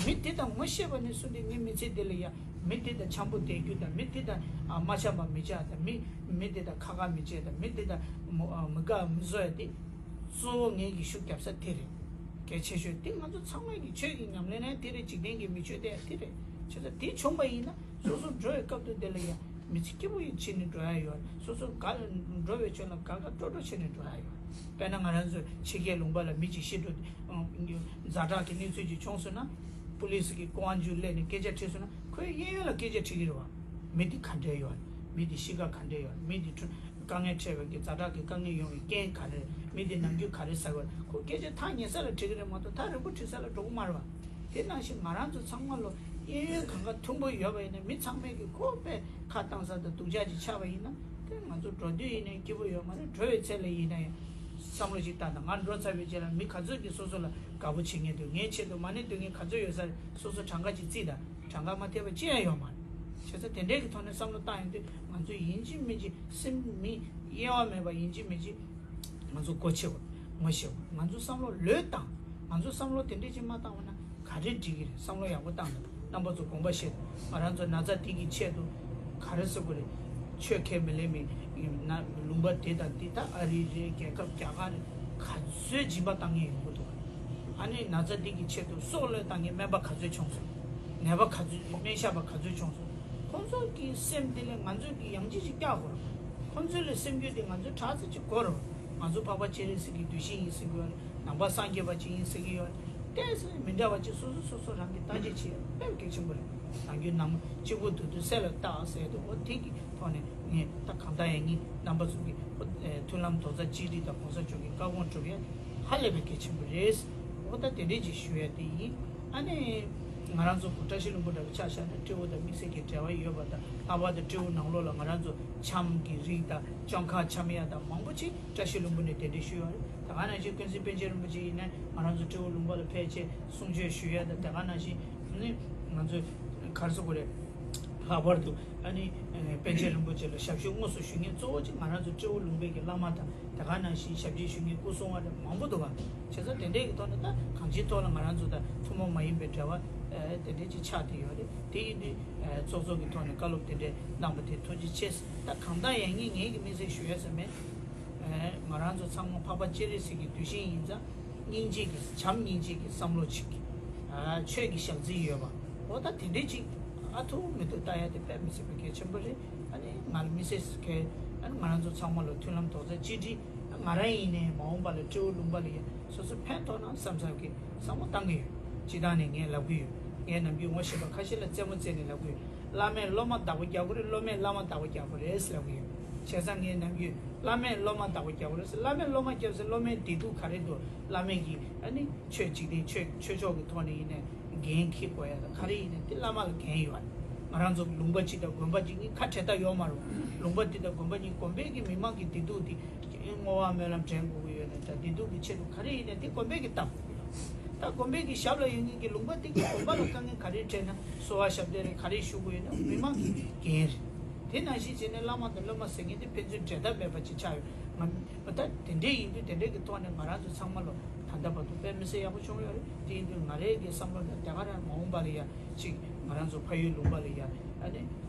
མི་དེ་དང་ངོ་ཤེས་པ་ནས་བཟུང་སྟེ་ངའི་མི་ཚེ་འདི་ལ་ཡ་མི་དེ་དང་འཆམ་པོ་བསྡད་རྒྱུ་དང་། མི་དེ་དང་ཨ་མ་འཆམ་པ་མི་བྱ་དང་། མི་མི་དེ་དང་ཁ་ཁ་མི་བྱེད་དང་། མི་དེ་དང་མོ་ཨ་མི་དགའ་མི་བཟོ་ཡ་དེ་གཙོ་བོ་ངའི་གི་ཤུགས་རྒྱབ་ས་དེ་རེད། གལ་ཆེ་ཤོས་དེ་ང་ཚོ་ཚང་མའི་གི་ཆོས་ཀྱི་ཉམས་ལེན་ནས་དེ་རེད། འཇིག་རྟེན་གྱི་མི་ཆོས་དེ་དེ་རེད། བྱས་ཙང་དེ་བྱུང་པ་ཡིན་ན། སོ་སོ་འགྲོ་བའི་སྐབས་དུས་དེ་ལ་ཡང་མི་ཚེ་སྐྱིད་པོ་ཡིན་བྱས་ནས་འགྲོ་ཡ་ཡོད། སོ་སོ་དགའ་འགྲོ་བའི་ཆོས་ལ་དགའ་དགའ་སྤྲོ་སྤྲོ་བྱས་ནས་འགྲོ་ཡ་ཡོད། དཔེར་ན་ང་རང་ཚོ་ཕྱི་རྒྱལ་ལུང་པ་ལ་མི་གཅིག་ཤི་འགྲོ། ཛ་དྲག་གི་གནས་ཚུལ་ཅིག་བྱུང་སོང་ན། པུ་ལི་སི་གི་ཀོ་ཨན་ཇུ་སླེབས་ནས་སྐད་ཆ་དྲིས་སོང་ན། ཁོས་གཡས་གཡོན་ལ་སྐད་ཆ་དྲི་གི་རེད་བ། མི་འདི་ག་འདྲས་ཡོད། མི་འདི་ཤི་ཁ་ག་འདྲས་ཡོད། མི་འདི་ཁྲོ་དཀའ་ངལ་འཕྲད་པའི་གི་ཛ་དྲག་གི་དཀའ་ངལ་ཡོང་བའི་རྐྱེན་ག་རེ། མི་འདི་ནམ་རྒྱུན་ག་རེ་ཟ་གི་ཡོད། ཁོ་སྐད་ཆ་ཐག་ཉེ་ས་ལ་དྲི་གི་རེད་མ་གཏོགས་ཐག་རིང་པོ་དྲི་ས་ལ་འགྲོ་གི་མ་རེད་བ། དེ་ནང་བཞིན་ང་རང་ཚོ་ཚང་མ་ལོ། གཡས་གཡོན་གང་ག་མཐུན་པོ་ཡོད་པ་ཡིན་ན། མི་ཚང་མས་ཀྱི་ཁོ་པས་ཁ་བཏང་ས་དང་སྡུག་ཅག་ཅིག་ཆགས་པ་ཡིན་ན། དེ་ང་ཚོ་འགྲོ་དུས་ཡིན་ནའི་སྐྱིད་པོ་ཡོད་མ་རེད། འགྲོ་བའི་ཚེ་ལ་ཡིན་ན་ཡང་བསམ་བློ་ཞིག་བཏང་དང་། ང་འགྲོ་ཚར་བའི་རྗེས་ལ་མི་ག་ཚོད་ཀྱིས་སོ་སོ་ལ་དགའ་པོ་བྱེད་མཁན་འདུག་ངའི་ཆེད་དུ་མ་ཎི་འདོན་མཁན་ག་ཚོད་ཡོད་ས་རེད། སོ་སོ་གྲངས་ཀ་ཅིག་བརྩིས་དང་། གྲངས་ཀ་མ་ཐེབས་པ་ཅི་ཡང་ཡོད་མ་རེད། བྱས་ཙང་དེ་འདྲའི་གི་ཐོག་ནས་བསམ་བློ་བཏང་ཡོང་དུས། ང་ཚོ་ཡིན་གཅིག་མིན་གཅིག་སེམས་མི་གཡེང་བ་མེད་པ་ཡིན་གཅིག་མིན་གཅིག་ང་ཚོ་སྒོ་ཕྱེ་བ། ངོ་ཤེས་པ། ང་ཚོ་བསམ་བློ་ལོས་བཏང་། ང་ཚོ་བསམ་བློ་དེ་འདྲས་ཅིག་མ་བཏང་བ་ན་ག་རེ་འགྲིག་གི་རེད། བསམ་བློ་ཡག་པོ་བཏང་དང་། རྣམ་པ་ཚོ་དགོངས་པ་བཞེས། ང་རང་ཚོ་ན་ཚ་འདི་གི་ཆེད་དུ་ག་རེ་ཟེར་དགོས་རེད། ཆོས་ཁས་མི་ལེན་མི་ན་ལུང་པ་འདི་དང་འདི། ད་ཨ་རི་རེད། རྒྱལ་ཁབ་རྒྱ་གར་རེད། ག་ཚོད་སྦྱིན་པ་བཏང་མཁན་ཡོང་གི་འདུག་ཨ་ནི་ན་ཚ་འདི་གི་ཆེད་དུ་སྲོག་བློས་བཏང་མཁན་སྨན་པ་ག་ཚོད་བྱུང་སོང་། ནད་པ་ག་ཚོད། སྨན་ཞབས་པ་ག་ཚོད་བྱུང་སོང་། ཁོང་ཚོ་གི་སེམས་འདི་ལས་ང་ཚོས་ཀྱི་ཡང་ཅི་ཞིག་བཀྱག་དགོས་རེད། ཁོང་ཚོ་ལ་སེམས་འགུལ་དེ་ང་ཚོས་དྲག་ཙམ་ཅིག་དགོས་རེད། ང་ཚོ་འཕགས་པ་སྤྱན་རས་གཟིགས་ཀྱི་གདུལ་ཞིང་ཡིན་ཟེར་གྱི་ཡོད་རེད། ནང་པ་སངས་རྒྱས་པ་ཅིག་ཡིན་ཟེར་གྱི་ཡོད་རེད། ཏོག་ཙམ་མི་འདྲ་བ་ཅིག་སོ་སོ་སོ་སོ་རང་གིས་བརྟག་དཔྱད་བྱེད་དཔེ་གལ་ཆེན་པོ་རེད། ནམ་རྒྱུན་ནམ་གཅིག་པུ་དུས་དུས་གསལ་ལ་བཏགས་ཟེར་དུས། འོ་དེ་གི་ཐོག་ནས་ངས་ད་གང་ལྟར་ཡང་ངས་རྣམ་པ་ཚོ་གི་མཐུན་ལམ་རྡོག་རྩ་གཅིག་སྒྲིལ་དང་གོང་ས་མཆོག་གི་བཀའ་དགོངས་སྒྲུབ་ཡ་ཧ་ལས་པའི་གལ་ཆེན་པོ་རེད། འོ་ད་དེ་འདྲས་ཅིག་ཞུ་ཡ་དེ་ཡིན། ཨ་ནི། ང་རང་ཚོ་བཀྲ་ཤིས་ལྷུན་པོ་འདྲ་བོ་ཆ་བཞག་ན། སྤྲེའུ་དང་དམིགས་བསལ་གྱི་འབྲེལ་བ་ཡོད་པ་དང་། ལྷག་པར་དུ་སྤྲེའུ་ནང་ལོགས་ལ་ང་རང་ཚོ་འཆམ་གྱི་རིགས་དང་། བཅོམ་ཁ་འཆམ་ཡ་དང་མང་པོ་ཅིག་བཀྲ་ཤིས་ལྷུན་པོ་ནས་གདན་འདྲེན་ཞུས་ཡོད་རེད། དེ་ག་ནང་བཞིན་ཀུན་གཟིགས་པཎ་ཆེན་རིན་པོ་ཆེ་ཡིན་ན་ང་རང་ཚོ་སྤྲེའུ་ལུང་པ་ལ་ཕེབས་བྱས་གསུང་ཆོས་ཞུ་ཡ་དང་། དེ་ག་ནང་བཞིན་ནི་ང་ཚོ་ག་རེ་ཟེར་དགོས་རེད། ལྷག་པར་དུ་ཨ་ནི་པཎ་ཆེན་རིན་པོ་ཆེ་ལ་ཞབས་ཞུ་དངོས་སུ་ཞུ་མཁན་གཙོ་བོ་ཅིག་ང་རང་ཚོ་སྤྲེའུ་ལུང་པའི་གི་བླ་མ་དང་། དེ་ག་ནང་བཞིན་ཞབས་ཕྱི་ཞུ་མཁན་སྐུ་སྲུང་བ་རེད། མང་པོ་འདུག་བ། བྱས་ཙང་དེ་འདྲའི་གི་ཐོག་ནས་ད་གང་ཅིའི་ཐོག་ལ་ང་རང་ཚོ་དང་ཐུན་མོང་མ་ཡིན་པའི་འབྲེལ་བ་ཨ་དེ་འདྲའི་ཅིག་ཆགས་བསྡད་ཡོད་རེད། དེ་ཡིན་དུས་ཨ་ཚོགས་གཙོ་གི་ཐོག་ནས་བཀའ་སློབ་དེ་འདྲའི་གནང་པ་དེ་ཐུགས་རྗེ་ཆེ། ད་གང་ལྟར་ཡང་ངས་ངའི་གི་དམིགས་བསལ་ཞུ་ཡ་ཟེར་མེད། ཨ་ང་རང་ཚོ་ཚང་མ་འཕགས་པ་སྤྱན་རས་གཟིགས་ཀྱི་གདུལ་ཞིང་ཡིན་ཙང་། སྙིང་རྗེ་གི། བྱམས་སྙིང་རྗེ་གི་བསམ་བློ་ཅིག་ཨ་ཆོས་ཀྱི་ཞག་རྩི་ཡོད་པ། འོ་ད་དེ་འདྲའི་ཅིག་ཨ་ཐུག་མི་ཐུག་ལྟ་ཡ་དེ་དཔེ་མི་སྲིད་པའི་གལ་ཆེན་པོ་རེད། ཨ་ནི་ང་ལ་དམིགས་བསལ་གལ། ཨ་ནི་ང་རང་ཚོ་ཚང་མ་ལ་མཐུན་ལམ་རྡོག་རྩ་གཅིག་སྒྲིལ། ང་རང་ཡིན་ནའི་མ་འོངས་པ་ལ་སྤྲེའུ་ལུང་པ་ལ་ཡ་སོ་སོ་ཕན་ཐོགས་ན་བསམ་བསམ་གི་བསམ་བློ་བཏང་གི་ཡོད། སྤྱིར་བཏང་ནས་ངས་ལབ་གི་ཡོད། ངས་ནམ་རྒྱུན་ངོ་ཤེས་པ་ཁ་ཤས་ལ་རྩེད་མོ་རྩེ་ནས་ལབ་གི་ཡོད། བླ་མས་སློབ་མ་བདག་པོ་རྒྱག་དགོས་རེད། སློབ་མས་བླ་མ་བདག་པོ་རྒྱག་དགོས་རེད་ལབ་གི་ཡོད། བྱས་ཙང་ངས་ནམ་རྒྱུན་བླ་མས་སློབ་མ་བདག་པོ་རྒྱག་དགོས་རེད་ཟེར། བླ་མས་སློབ་མ་བརྒྱབ་ཟེར། སློབ་མའི་བདེ་སྡུག་ག་རེ་འདུག་བླ་མས་ཀྱིས་ཨ་ནི་ཆོས་འཇིག་རྟེན་ཆོས་ཆོས་ཕྱོགས་ཀྱི་ཐོག་ནས་ཡིན་ནའི་འགན་འཁྱེར་དགོས་ཡ་དང་། ག་རེ་ཡིན་ནའི་དེ་བླ་མ་ལ་འགན་ཡོད་རེད། ང་རང་ཚོ་ལུང་པ་གཅིག་དང་དགོན་པ་གཅིག་གཉིས་ཁ་བྲལ་ཐབས་ཡོད་མ་རེད། ལུང་པ་འདི་དང་དགོན་པ་གཉིས་དགོན་པའི་གི་མི་མང་གི་བདེ་སྡུག་འདི་བསྔོ་བ་སྨོན་ལམ་འདྲེན་དགོས་ཀྱི་ཡོད་ནའི་ད་བདེ་སྡུག་གི་ཆེད་དུ་ག་རེ་ཡིན་ནའི་དེ་དགོན་པས་ཀྱིས་བཏབ་དགོས་ཀྱི་ཡོད། ད་དགོན་པའི་གི་ཞབས་ལ་ཡོད་མཁན་གྱི་ལུང་པ་དེ་གི་དགོན་པ་ལ་དཀའ་ངལ་ག་རེ་འཕྲད་ན། གསོལ་བ་ཞབས་བརྟན་རེད། ག་རེ་ཞུ་དགོས་ཡོད་ན་མི་མང་གི་འགན་རེད། དེ་ནང་བཞིན་བྱས་ནས་བླ་མ་དང་སློབ་མ་ཟེར་མཁན་དེ་ཕན་ཚུན་འབྲལ་ཐབས་མེད་པ་ཅིག་ཆགས་ཡོད། ང་ད་དེ་འདྲས་ཡིན་དུས་དེ་འདྲས་ཀྱི་ཐོག་ནས་ང་རང་ཚོ་ཚང་མ་ལ་ད་ལྟ་བར་དུ་དཔེ་མི་སྲིད་ཡག་པོ་བྱུང་ཡོད་རེད། དེ་ཡིན་དུས་ང་རའི་གི་བསམ་བློ་ལ་དེ་ག་རང་མ་འོངས་པ་ལ་ཡ་ཅིག་ང་རང་ཚོ་ཕ་ཡུལ་ལུང་པ་ལ་ཡ་ཨ་ནི་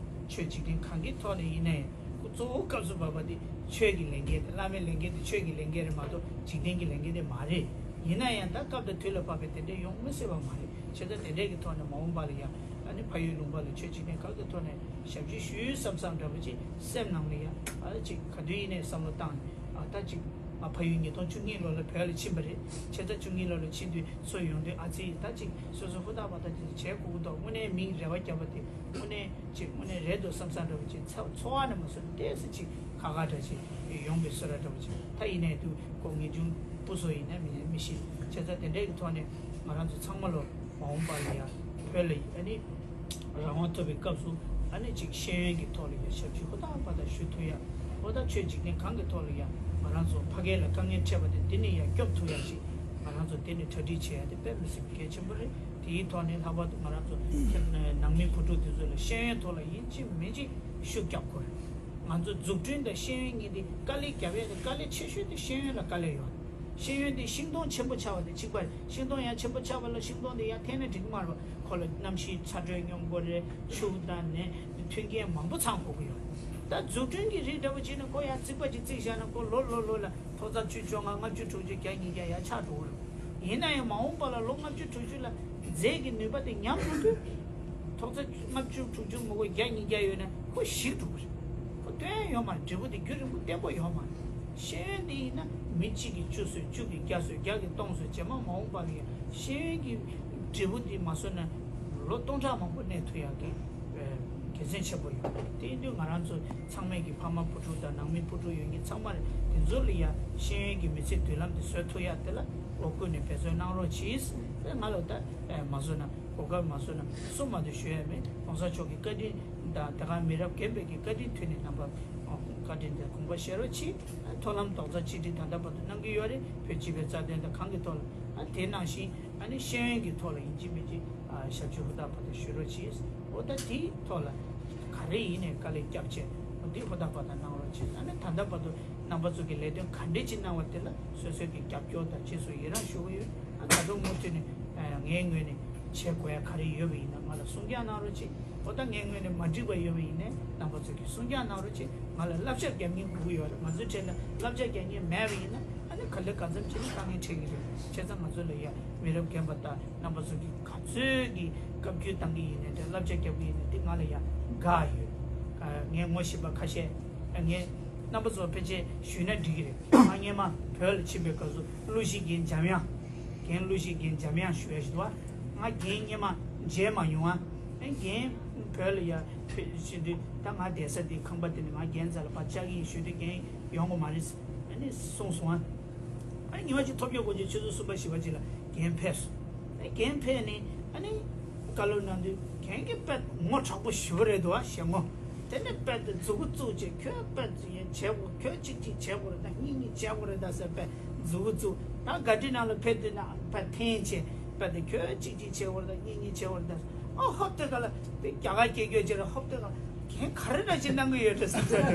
ཆོས་འཇིག་རྟེན་གང་གི་ཐོག་ནས་ཡིན་ནའི་གཙོ་བོ་སྐབས་སུ་བབས་པ་དེ་ཆོས་ཀྱི་ལས་འགན་དེ། བླ་མའི་ལས་འགན་དེ་ཆོས་ཀྱི་ལས་འགན་རེད་མ་གཏོགས་འཇིག་རྟེན་གྱི་ལས་འགན་དེ་མ་རེད། ཡིན་ན་ཡང་ད་སྐབས་དང་དུས་ལ་བབས་པའི་དེ་འདྲས་ཡོང་མི་སྲིད་པ་མ་རེད། བྱས་ཙང་དེ་འདྲས་ཀྱི་ཐོག་ནས་མ་འོངས་པ་ལ་ཡ་ཨ་ནི་ཕ་ཡུལ་ལུང་པ་ལ་ཆོས་འཇིག་རྟེན་གང་གི་ཐོག་ནས་ཞབས་ཕྱི་ཞུས་བསམ་བསམ་འདྲ་པོ་ཅིག་སེམས་ནང་ལ་ཡ་ཨ་ཅིག་ག་དུས་ཡིན་ནའི་བསམ་བློ་བཏང་ནས། ཨ་ད་ཅིག་ང་ཕ་ཡུལ་ཉིས་སྟོང་བཅུ་གཉིས་ལོ་ལ་བོད་ལ་ཕྱིན་པ་རེད། བྱས་ཙང་བཅུ་གཉིས་ལོ་ལ་ཕྱིན་དུས་ཚུར་ཡོང་དུས་ཨ་ཙི་ད་ཅིག་སོ་སོ་ཧུར་ཐག་པ་ད་ཅིག་བྱེད་དགོས་ཀྱི་འདུག་དངོས་གནས་མིས་རེ་བ་བརྒྱབ་པ་དེ་དངོས་གནས་ཅིག་དངོས་གནས་རེད་འདུག་བསམ་བསམ་འདྲ་པོ་ཅིག་ཚ་ཚོར་བ་ནས་མ་བཟོད་ནས་ཏོག་ཙམ་ཅིག་ཁག་ཁག་འདྲ་ཅིག་ཡོང་པའི་བཟོ་འདྲ་འདྲ་པོ་ཅིག་ད་ཡིན་ནའི་དུས་ཁོ་ངེས་འབྱུང་སྤུ་སོ་ཡིན་ན་མི་མི་ཤེས། བྱས་ཙང་དེ་འདྲའི་གི་ཐོག་ནས་ང་རང་ཚོ་ཚང་མ་ལོ་མ་འོངས་པ་ལ་ཡ་བོད་ལ་ཨ་ནི་རང་དབང་ཐོབ་པའི་སྐབས་སུ་ཨ་ནི་ཅིག་ཤེས་ཡོན་གྱི་ཐོག་ལ་ཡ་ཞབས་ཕྱི་ཧུར་ཐག་པ་དང་ཞུ་ཐུབ་ཡ། ཧུར་ཐག་ཆོས་འཇིག་རྟེན་གང་གི་ཐོག་ལ་ཡ་ང་རང་ཚོ་ཕ་གི་ལ་དཀའ་ངལ་འཕྲད་པ་དེ་འདི་ནས་ཡ་སྐྱོབ་ཐུབ་ཡ་ཅིག་ང་རང་ཚོ་འདི་ནས་གྲ་སྒྲིག་བྱེད་ཡ་དེ་དཔེ་མི་སྲིད་པའི་གལ་ཆེན་པོ་རེད། དེའི་ཐོག་ནས་ལྷག་པར་དུ་ང་རང་ཚོ་ནང་མི་བུ་ཕྲུག་དེ་ཚོ་ལ་ཤེས་ཡོན་ཐོག་ལ་ཡིན་གཅིག་མིན་གཅིག་ཤུགས་རྒྱབ་དགོས། ང་ཚོ་འཛུགས་སྐྲུན་དང་ཤེས་ཡོན་གཉིས་དེ་དཀའ་ལས་རྒྱབ་ཡ་དེ་དཀའ་ལས་ཆེ་ཤོས་དེ་ཤེས་ཡོན་ལ་དཀའ་ལས་ཡོད། ཤེས་ཡོན་དེ་ཤིང་སྡོང་ཆེན་པོ་ཆགས་པ་དེ་གཅིག་པ་རེད། ཤིང་སྡོང་ཡང་ཆེན་པོ་ཆགས་པ་ལ་ཤིང་སྡོང་དེ་ཡར་འཐེན་ན་འགྲིག་གི་མ་རེད་པ། ཁོ་ལ་གནམ་གཤིས་ཚ་དྲོད་སྙོམས་དགོས་རེད། ཆུ་དང་ནས་མཐུན་རྐྱེན་མང་པོ་ཚང་དགོས་ཀྱི་ཡོད། ད་འཛུགས་སྐྲུན་གྱི་རིགས་འདྲ་པོ་བྱས་ན་ཁོ་ཡར་རྩིག་པ་ཅིག་བརྩིགས་བཞག་ན་ཁོ་ལོ་ལོ་ལོ་ལ་ཐོག་རྩ་བཅུ་བཅོ་ལྔ་ལྔ་བཅུ་དྲུག་ཅུ་བརྒྱ་ཉིས་བརྒྱ་ཡར་ཆག་འགྲོ་གི་རེད། ཡིན་ན་ཡང་མ་འོངས་པ་ལ་ལོ་ལྔ་བཅུ་དྲུག་ཅུ་ལ་རྫས་ཀྱི་ནུས་པ་དེ་ཉམས་འགྲོ་དུས། ཐོག་ཚད་ལྔ་བཅུ་དྲུག་ཅུ་མི་དགོས་བརྒྱ་ཉིས་བརྒྱ་ཡོད་ན་ཁོ་ཞིག་འགྲོ་གི་རེད། ཁོ་སྟོན་ཡོད་མ་རེད། འབྲས་བུ་དེ་རྒྱུན་རིང་པོ་བརྟན་པོ་ཡོད་མ་རེད། ཤེས་ཡོན་དེ་ཡིན་ན་མི་གཅིག་གིས་བཅུ་བཟོས། བཅུ་གིས་བརྒྱ་བཟོས། བརྒྱ་གིས་སྟོང་བཟོས། རྗེས་མ་མ་འོངས་པ་ལ་ཡང་ཤེས་ཡོན་གྱི་འབྲས་བུ་དེ་མ་བཟོས་ན་ལོ་སྟོང་ཕྲག་མང་པོ་གནས་ཐུབ་ཡག་གི་དགེ་མཚན་ཆེན་པོ་ཡོད། དེ་ཡིན་དུས་ང་རང་ཚོ་ཚང་མས་ཀྱི་ཕ་མ་བུ་ཕྲུག་དང་ནང་མི་བུ་ཕྲུག་ཡོད་མཁན་ཚང་མར་དེ་ཚོ་ལ་ཡང་ཤེས་ཡོན་གྱི་མི་ཚེ་མདུན་ལམ་དེ་བཟོ་ཐུབ་ཡག་དེ་ལ་འོ་ཀུན་ནས་འབད་བརྩོན་གནང་རོགས་གྱིས། དེ་ང་ལ་ད་མ་བཟོས་ན། གོ་སྐབས་མ་བཟོས་ན་གསུང་མ་ཐུབ་ཞུ་ཡ་མེད། གོང་ས་མཆོག་གི་བཀའ་དྲིན་དང་དེ་ག་མི་རབས་རྒན་པའི་གི་བཀའ་དྲིན་མཐུད་ནས་རྣམ་པ་བཀའ་དྲིན་དང་དགོངས་པ་བཞེས་རོགས་གྱིས། མཐོང་ལམ་རྡོག་རྩ་གཅིག་སྒྲིལ་ད་ལྟ་བར་དུ་གནང་གི་ཡོད་རེད། བོད་སྤྱི་པའི་རྩ་དོན་དང་གང་གི་ཐོག་ལ། ཨ་དེ་ནང་བཞིན་ཨ་ནི་ཤེས་ཡོན་གྱི་ཐོག་ལ་ཡིན་གཅིག་མིན་གཅིག་ཨ་ཞབས་ཕྱི་ཧུར་ཐག་བར་དུ་ཞུ་རོགས་གྱིས། འོ་ད་དེའི་ཐོག་ལ་ག་རེ་ཡིན་ནས་དཀའ་ལས་བརྒྱབ་བྱས། འོ་དེ་ཧུར་ཐག་བར་དུ་གནང་རོགས་གྱིས། ཨ་ནི་ད་ལྟ་བར་དུ་རྣམ་པ་ཚོ་གི་ལས་དོན་ག་འདྲས་ཅིག་གནང་བ་དེ་ལ་སོ་སོའི་གི་རྒྱབ་སྐྱོར་དང་རྗེས་སུ་ཡི་རང་ཞུ་གི་ཡོད། ཨ་ད་དུང་མུ་མཐུད་ནས་ཨ་ངའི་ངོས་ནས་བྱེད་དགོས་ཡ་ག་རེ་ཡོད་པ་ཡིན་ན་ང་ལ་གསུང་བཤད་གནང་རོགས་གྱིས། འོ་ད་ངའི་ངོས་ནས་མ་འགྲིག་པ་ཡོད་པ་ཡིན་ནའི་རྣམ་པ་ཚོ་གིས་གསུང་བཤད་གནང་རོགས་གྱིས། ང་ལ་བསླབ་བྱ་རྒྱབ་མཁན་དགོས་ཀྱི་ཡོད་རེད། ང་ཚོའི་གྲས་ལ་བསླབ་བྱ་རྒྱབ་མཁན་མེད་པ་ཡིན་ན་ཨ་ནི་ག་ལེ་ག་ཙམ་བྱས་ནས་དཀའ་ངལ་འཕྲད་ཀྱི་རེད། བྱས་ཙང་ང་ཚོ་ལ་ཡ་མི་རབས་རྒན་པ་དང་རྣམ་པ་ཚོ་གིས་ག་ཚོད་ཀྱི་བཀའ་བཀྱོན་བཏང་གི་ཡིན་ནའི་འདྲ། བསླབ་བྱ་རྒྱབ་ཀྱི་ཡིན་ནའི་དེ་ང་ལ་ཡ་དགའ་ཡོད། ཨ་ངས་ངོ་ཤེས་པ་ཁ་ཤས། ཨ་ངས་རྣམ་པ་ཚོ་ཕལ་ཆེར་ཞུས་ན་འགྲིག་གི་རེད། ང་སྔོན་མ་བོད་ལ་ཕྱིན་པའི་སྐབས་སུ་གླུ་གཞས་རྒན་འཇམ་དབྱངས། རྒན་གླུ་གཞས་རྒན་འཇམ་དབྱངས་ཞུ་ཡ་ཞིག་འདུག་བ། ང་རྒན་སྔོན་མ་མཇལ་མ་མྱོང་ཨ། ཨ་རྒན་བོད་ལ་ཡ་ཕེབས་བཞིན་དུས་ད་ང་བསྡད་ས་དེ་ཁང་པ་དེ་ནས་ང་རྒན་རྩ་ལ་ཕར་བཅར་གྱི་ཡིན་ཞུས་དུས་རྒན་ཡོང་གི་མ་རེད། ཨ་ནི་གསུངས་སོང་ཨ། ཨ་ཉི་མ་གཅིག་ཐོབ་རྒྱག་དགོས་ཀྱི་ཆུ་ཚོད་གསུམ་པ་བཞི་པ་གཅིག་ལ་རྒན་ཕེབས་སོང་། ཨ་རྒན་ཕེབས་ནས་ཨ་ནི་བཀའ་སློབ་གནང་དུས་རྒན་གྱིས་དཔེ་ངོ་དྲག་པོ་ཞེ་པོ་རེད་འདུག་ཨ་ཞལ་ངོ་། དེ་ནས་དཔེ་དེ་མཛུ་གུ་བཙུགས་བྱས་ཁྱོད་དཔེ་དེ་བྱེད་དགོས། ཁྱོད་གཅིག་གཅིག་བྱེད་དགོས་རེད་ད། གཉིས་གཉིས་བྱེད་དགོས་རེད་ད་ཟེར་དཔེ་མཛུ་གུ་བཙུགས། ད་ག་དྲི་ནང་ལ་ཕེབས་དུས་ན་དཔེ་འཐེན་བྱས་དཔེ་དེ་ཁྱོད་གཅིག་གཅིག་བྱེད་དགོས་རེད་ད། གཉིས་གཉིས་བྱེད་དགོས་རེད་ད། ཨོ་ཧོབ་དེ་ག་ལ་དེ་རྒྱ་གར་སྐད་སྐྱོད་བྱས་ལ་ཧོབ་དེ་ག་ལ། རྒན་ག་རེ་འདྲ་ཅིག་གནང་གི་ཡོད་འདྲ་བསམ་ས་འདྲ་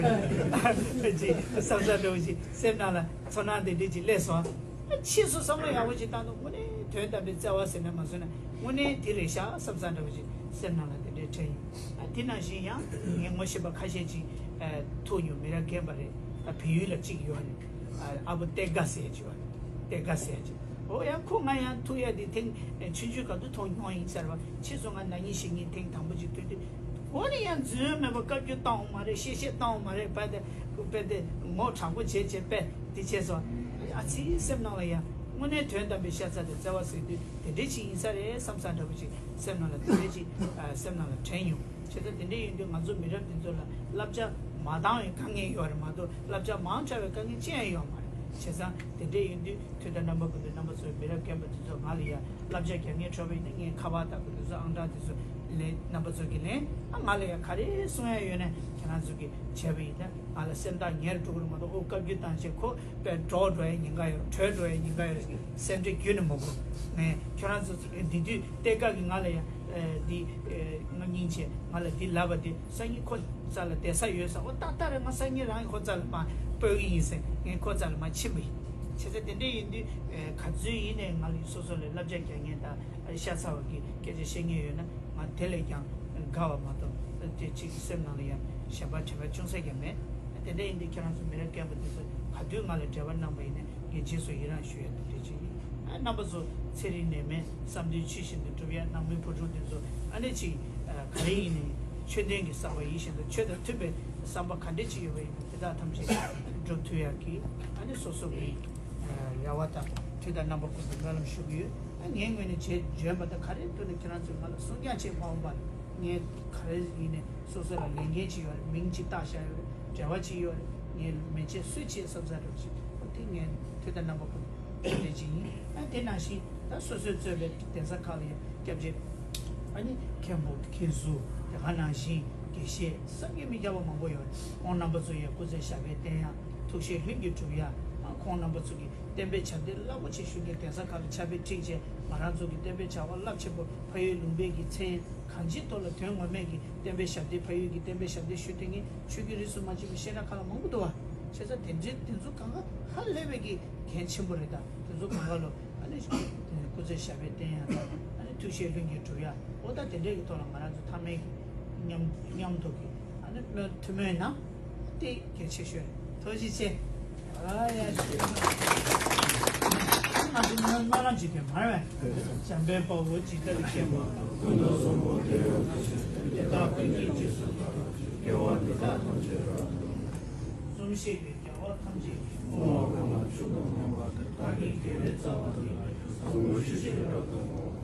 བོ་ཅིག་བསམ་ས་འདྲ་བོ་ཅིག་སེམས་ནང་ལ་ཚོར་སྣང་དེ་འདྲ་ཅིག་སླེབས་སོང་། ཕྱིས་སུ་བསམ་བློ་ཡག་པོ་ཅིག་བཏང་དུས་དངོས་གནས་དོན་དམ་པའི་བརྩེ་བ་ཟེར་ན་མ་བཟོད་ན་དངོས་གནས་དེ་རེད་ཤག་བསམ་ས་འདྲ་བོ་ཅིག་སེམས་ནང་ལ་དེ་འདྲའི་དྲན་ཡོད། ཨ་དེ་ནང་བཞིན་ཡང་ངས་ངོ་ཤེས་པ་ཁ་ཤས་ཅིག་ཨ་ཐུག་མྱོང་། མི་རབས་རྒན་པ་རེད། ད་བལ་ཡུལ་ལ་གཅིག་ཡོད་རེད། ཨ་ཨ་བུ་ཏེ་དགའ་ཟེར་ཅིག་ཡོད་རེད། ཏེ་དགའ་ཟེར་ཅིག་ཨོ་ཡང་ཁོ་ང་ཡང་ཐུག་ཡ་དེ་ཐེངས་ཆུང་ཆུང་སྐབས་དུ་མཐོང་མྱོང་ཡིན་ཟེར་བ། ཕྱིས་སུ་ང་ན་ནིང་ཕྱི་ཉིན་ཐེངས་དང་པོ་ཅིག་ཐུག་དུས་འོ་ནི་ཡང་རྫུན་མེད་པ་བཀའ་བཀྱོན་བཏང་བ་མ་རེད། གཤེ་གཤེ་བཏང་བ་མ་རེད། དཔེ་དེ་དཔེ་དེ་ངོ་དྲག་པོ་བྱས་བྱས་དཔེ་དེ་བྱས་སོ། ཨ་ཙི་སེམས་ནང་ལ་ཡང་དངོས་གནས་དོན་དམ་པའི་ཤ་ཚ་དང་བརྩེ་བ་ཟེར་དུས་དེ་འདྲས་ཅིག་ཡིན་ས་རེད་བསམ་ས་འདྲ་པོ་ཅིག་སེམས་ནང་ལ་དེ་འདྲས་ཅིག་ཨ་སེམས་ནང་ལ་དྲན་ཡོང་། བྱས་ཙང་དེ་འདྲས་ཡིན་དུས་ང་ཚོ་མི་རབས་འདི་ཚོ་ལ་བསླབ་བྱ་མ་བཏང་བའི་དཀའ་ངལ་ཡོད་རེད་མ་གཏོགས་བསླབ་བྱ་མང་དྲགས་པའི་དཀའ་ངལ་ཅི་ཡང་ཡོད་མ་རེད། བྱས་ཙང་དེ་འདྲས་ཡིན་དུས་དུས་དང་རྣམ་པ་ཀུན་ཏུ་རྣམ་པ་ཚོའི་མི་རབས་རྒན་པ་འདི་ཚོ་ང་ལ་ཡ་བསླབ་བྱ་རྒྱག་མཁན་འཕྲོད་པ་ཡིན་ན་ངས་ཁ་པར་དང་འདི་ཚོ་ཨང་གྲངས་འདི་ཚོ་ལེན། རྣམ་པ་ཚོ་གིས་ལེན། ཨ་ང་ལ་ཡ་ག་རེ་གསུང་ཡ་ཡོད་ན་ཁྱེད་རང་ཚོ་གིས་བྱས་པ་ཡིན་ན་ང་ལ་སེམས་ཐག་ཉེ་རུ་འགྲོ་གི་རེད་མ་གཏོགས་ཨོ་བཀའ་བཀྱོན་བཏང་བྱས་ཁོ་དཔེ་འགྲོ་འགྲོ་ཡ་ཉེན་ཁ་ཡོད་རེད། བྲོས་འགྲོ་ཡ་ཉེན་ཁ་ཡོད་རེད། སེམས་ཁྲལ་ཁྱོན་ནས་མ་དགོས། ངས་ཁྱོད་རང་ཚོ་འདི་དུས་ཏེ་དགའ་གིས་ང་ལ་ཡ་འདི་ང་སྙིང་རྗེ་ང་ལ་འདི་ལབ་པ་དེ་སང་ཉིན་ཁོ་རྩ་ལ་བསྡད་ས་ཡོད་ས། ཨོ་ཏག་ཏག་རེད། ང་སང་ཉིན་རང་གི་ཁོ་རྩ་ལ་མ་སྤོ་གི་ཡིན་ཟེར་ངས་ཁོ་རྩ་ལ་མ་ཕྱིན་པ་ཡིན། བྱས་ཙང་དེ་འདྲ་ཡིན་དུས་ག་ཚོད་ཡིན་ནའི་ང་ལ་སོ་སོ་ལ་བསླབ་བྱ་རྒྱག་མཁན་དང་ཤ་ཚ་བ་གི་སྐད་ཆ་བཤད་མཁན་ཡོད་ན་ང་དེ་ལས་ཀྱང་དགའ་བ་མ་གཏོགས་དེ་གཅིག་གི་སེམས་ནང་ལ་ཡང་ཞེན་པ་དྲན་པ་ཅུང་ཟད་ཀྱང་མེད། དེ་འདྲ་ཡིན་དུས་ཁྱེད་རང་ཚོ་མི་རབས་རྒན་པ་དེ་ཚོ་ག་དུས་ང་ལ་འབྲེལ་བ་གནང་པ་ཡིན་ན་ངས་རྗེས་སུ་ཡི་རང་ཞུ་ཡ་དེ་འདྲ་ཅིག་ཡིན། ཨ་རྣམ་པ་ཚོ་ཚེ་རིང་ནད་མེད་བསམ་དོན་ཆོས་བཞིན་དུ་འགྲུབ་ཡ། ནང་མི་བུ་ཕྲུག་དེ་ཚོ་ཨ་ནེ་ཅིག་ག་རེ་ཡིན་ནའི་ཆོས་ལྡན་གྱི་བསམ་པ་ཡིད་བཞིན་དུ་ཆོས་དང་མཐུན་པའི་བསམ་པ་ག་འདྲ་ཅིག་ཡོད་པ་ཡིན་ན་དེ་དག་ཐམས་ཅད་འགྲུབ་ཐུབ་ཡ་གི་ཨ་ནེ་སོ་སོ་གི་རེ་བ་དང་དུས་དང་རྣམ་པ་ཀུན་ཏུ་སྨོན་ལམ་ཞུ་གི་ཡོད། ཨ་ངའི་ངོས་ནས་བྱས་འཇོན་པ་དང་ག་རེ་ཐུབ་ནས་ཁྱེད་རང་ཚོས་ང་ལ་གསུང་རྐྱང་བྱས་མ་འོངས་པ་ངས་ག་རེ་ཡིན་ནའི་སོ་སོ་ལ་ལས་འགན་ཅིག་ཡོད་རེད། མིང་ཅིག་བཏགས་བཞག་ཡོད་རེད། འབྲེལ་བ་ཅིག་ཡོད་རེད། ངས་མི་བྱེད་སུས་བྱེད་བསམ་ས་འདྲ་ཅིག་ཨོ་དེ་ངས་དུས་དང་རྣམ་པ་ཀུན་ཏུ་དེ་ཅིག་ཡིན། ཨ་དེ་ནང་བཞིན་ད་སོ་སོས་གཙོས་པའི་གདན་ས་ཁག་ལ་ཡང་སྐྱབས་རྗེ་ཨ་ནི་མཁན་པོ་མཁན་ཟུར་དེ་ག་ནང་བཞིན་དགེ་བཤེས་བསམ་གྱིས་མི་ཁྱབ་པ་མང་པོ་ཡོད་རེད། ཁོང་རྣམ་པ་ཚོ་ཡང་སྐུ་ཚེ་ཞབས་པད་བརྟན་ཡ། ཐུགས་བཞེད་ལྷུན་གྱིས་གྲུབ་ཡ། ཨ་ཁོང་རྣམ་པ་ཚོ་གི་བསྟན་པའི་ཞབས་འདེགས་རླབས་པོ་ཆེ་ཞུ་མཁན་གདན་ས་ཁག་ལ་ཕྱག་དཔེ་ཁྲིད་བྱས་ང་རང་ཚོ་གི་བསྟན་པའི་བྱ་བ་རླབས་ཆེན་པོ་ཕ་ཡུལ་ལུང་པའི་གི་མཚན་གང་ཅིའི་ཐོག་ལ་དོན་ངོ་མས་ཀྱི་བསྟན་པའི་ཞབས་འདེགས་ཕ་ཡུལ་གྱི་བསྟན་པའི་ཞབས་འདེགས་ཞུ་མཁན་ཆོས་བརྒྱུད་རིས་སུ་མ་ཆད་པའི་བཤད་གྲྭ་ཁག་ལ་མང་པོ་འདུག་བ། བྱས་ཙང་དེ་འདྲའི་དེ་ཚོ་གང་ག་ཧ་ལས་པའི་གི་འགན་ཆེན་པོ་རེད། ད་དེ་ཚོ་གང་ག་ལོ་ཨ་ནི་སྐུ་ཚེ་ཞབས་པད་བརྟན་ཡ་དང་ཨ་ནི་ཐུགས་བཞེད་ལྷུན་གྱིས་གྲུབ་ཡ། འོ་ད་དེ་འདྲའི་གི་ཐོག་ལ་ང་རང་ཚོ་ཐ་མའི་གི་མཉམ་མཉམ་དུ་གི་ཨ་ནི་སྨོན་ཐུན་མོང་ན་དེ་གལ་ཆེ་ཤོས་རེད། ཐུགས་རྗེ་ཆེ། ཨ་ཡ་ཆེ། ང་ཚོ་སྨོན་སྨོན་ལམ་བྱེད་དུས་མར་བས། འཇམ་དཔལ་དཔའ་བོས་ཇི་ལྟར་མཁྱེན་པ། ཀུན་ཏུ་བཟང་པོ་དེ་ཡང་དེ་དག་ཀུན་གྱི་རྗེས་སུ་བདག་སྐྱེ་བ་འདི་དག་ཐམས་ཅད་རབ་ཏུ་གསུངས་ཤིང་། རྒྱལ་བ་ཐམས་ཅད་ཀྱི་དབང་པོ་ལ་ཆོས་དང་མཉམ་པ་དེ་བདག་གི་དགེ་བའི་རྩ་བ་ནི་བཟང་པོ་ཞེས་བྱ་བར་གསུངས་སོ།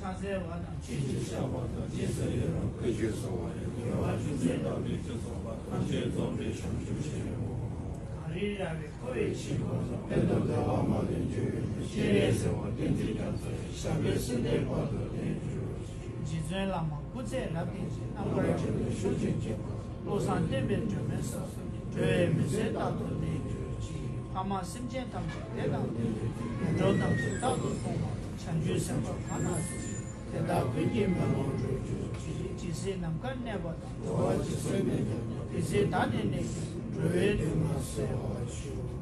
ཕྱག་འཚལ་བ་དང་ཆོས་ཀྱི་བཤགས་པ་དང་རྗེས་སུ་ཡི་རང་བསྐུལ་ཞིང་གསོལ་བ་ཡི་དགེ་བ་ཅུང་ཟད་ལ་ལུས་ཀྱི་ཚོགས་པ་ཐམས་ཅད་རྫོགས་པའི་བྱང་ཆུབ་ཤིང་རེད་མོ། གངས་རིའི་ར་བས་ཁོ་བའི་ཞིང་ཁམས་སུ། ཕན་དང་བདེ་བ་མ་ལུས་འབྱུང་བའི་ཕྱིར། སྤྱན་རས་གཟིགས་དབང་བསྟན་འཛིན་རྒྱ་མཚོ་ཡི། ཞབས་པད་སྲིད་མཐའི་བར་དུ་བརྟན་གྱུར་ཅིག། རྗེ་བཙུན་བླ་མ་སྐུ་ཚེ་རབ་བརྟན་ཅིང་། རྣམ་དཀར་ཆོས་འཕེལ་ཕྱོགས་བཅུར་རྒྱས་པ། བློ་བཟང་བསྟན་པའི་སྒྲོན་མེ་སོགས། འགྲོ་བའི་མུན་སེལ་རྟག་ཏུ་གནས་གྱུར་ཅིག་ཕ་མ་སེམས་ཅན་ཐམས་ཅད་དེ་དང་ལྡན་པའི་དུས། ངན་འགྲོ་ཐམས་ཅད་རྟག་ཏུ་སྟོངས་པ་དང་། བྱང་ཆུབ་སེམས་དཔའ་གང་ན་གཟིགས་ཤིང་། དེ་དག་ཀུན་གྱི་སྨོན་ལམ་འགྲུབ་གྱུར་ཅིག་ཇི་སྲིད་ནམ་མཁའ་གནས་པ་དང་། འགྲོ་བ་ཇི་སྲིད་གནས་པ་དང་། དེ་སྲིད་བདག་ནི་གནས་གྱུར་ཅིག་འགྲོ་བའི་དོན་ལ་གསོལ་བ་ཞུ།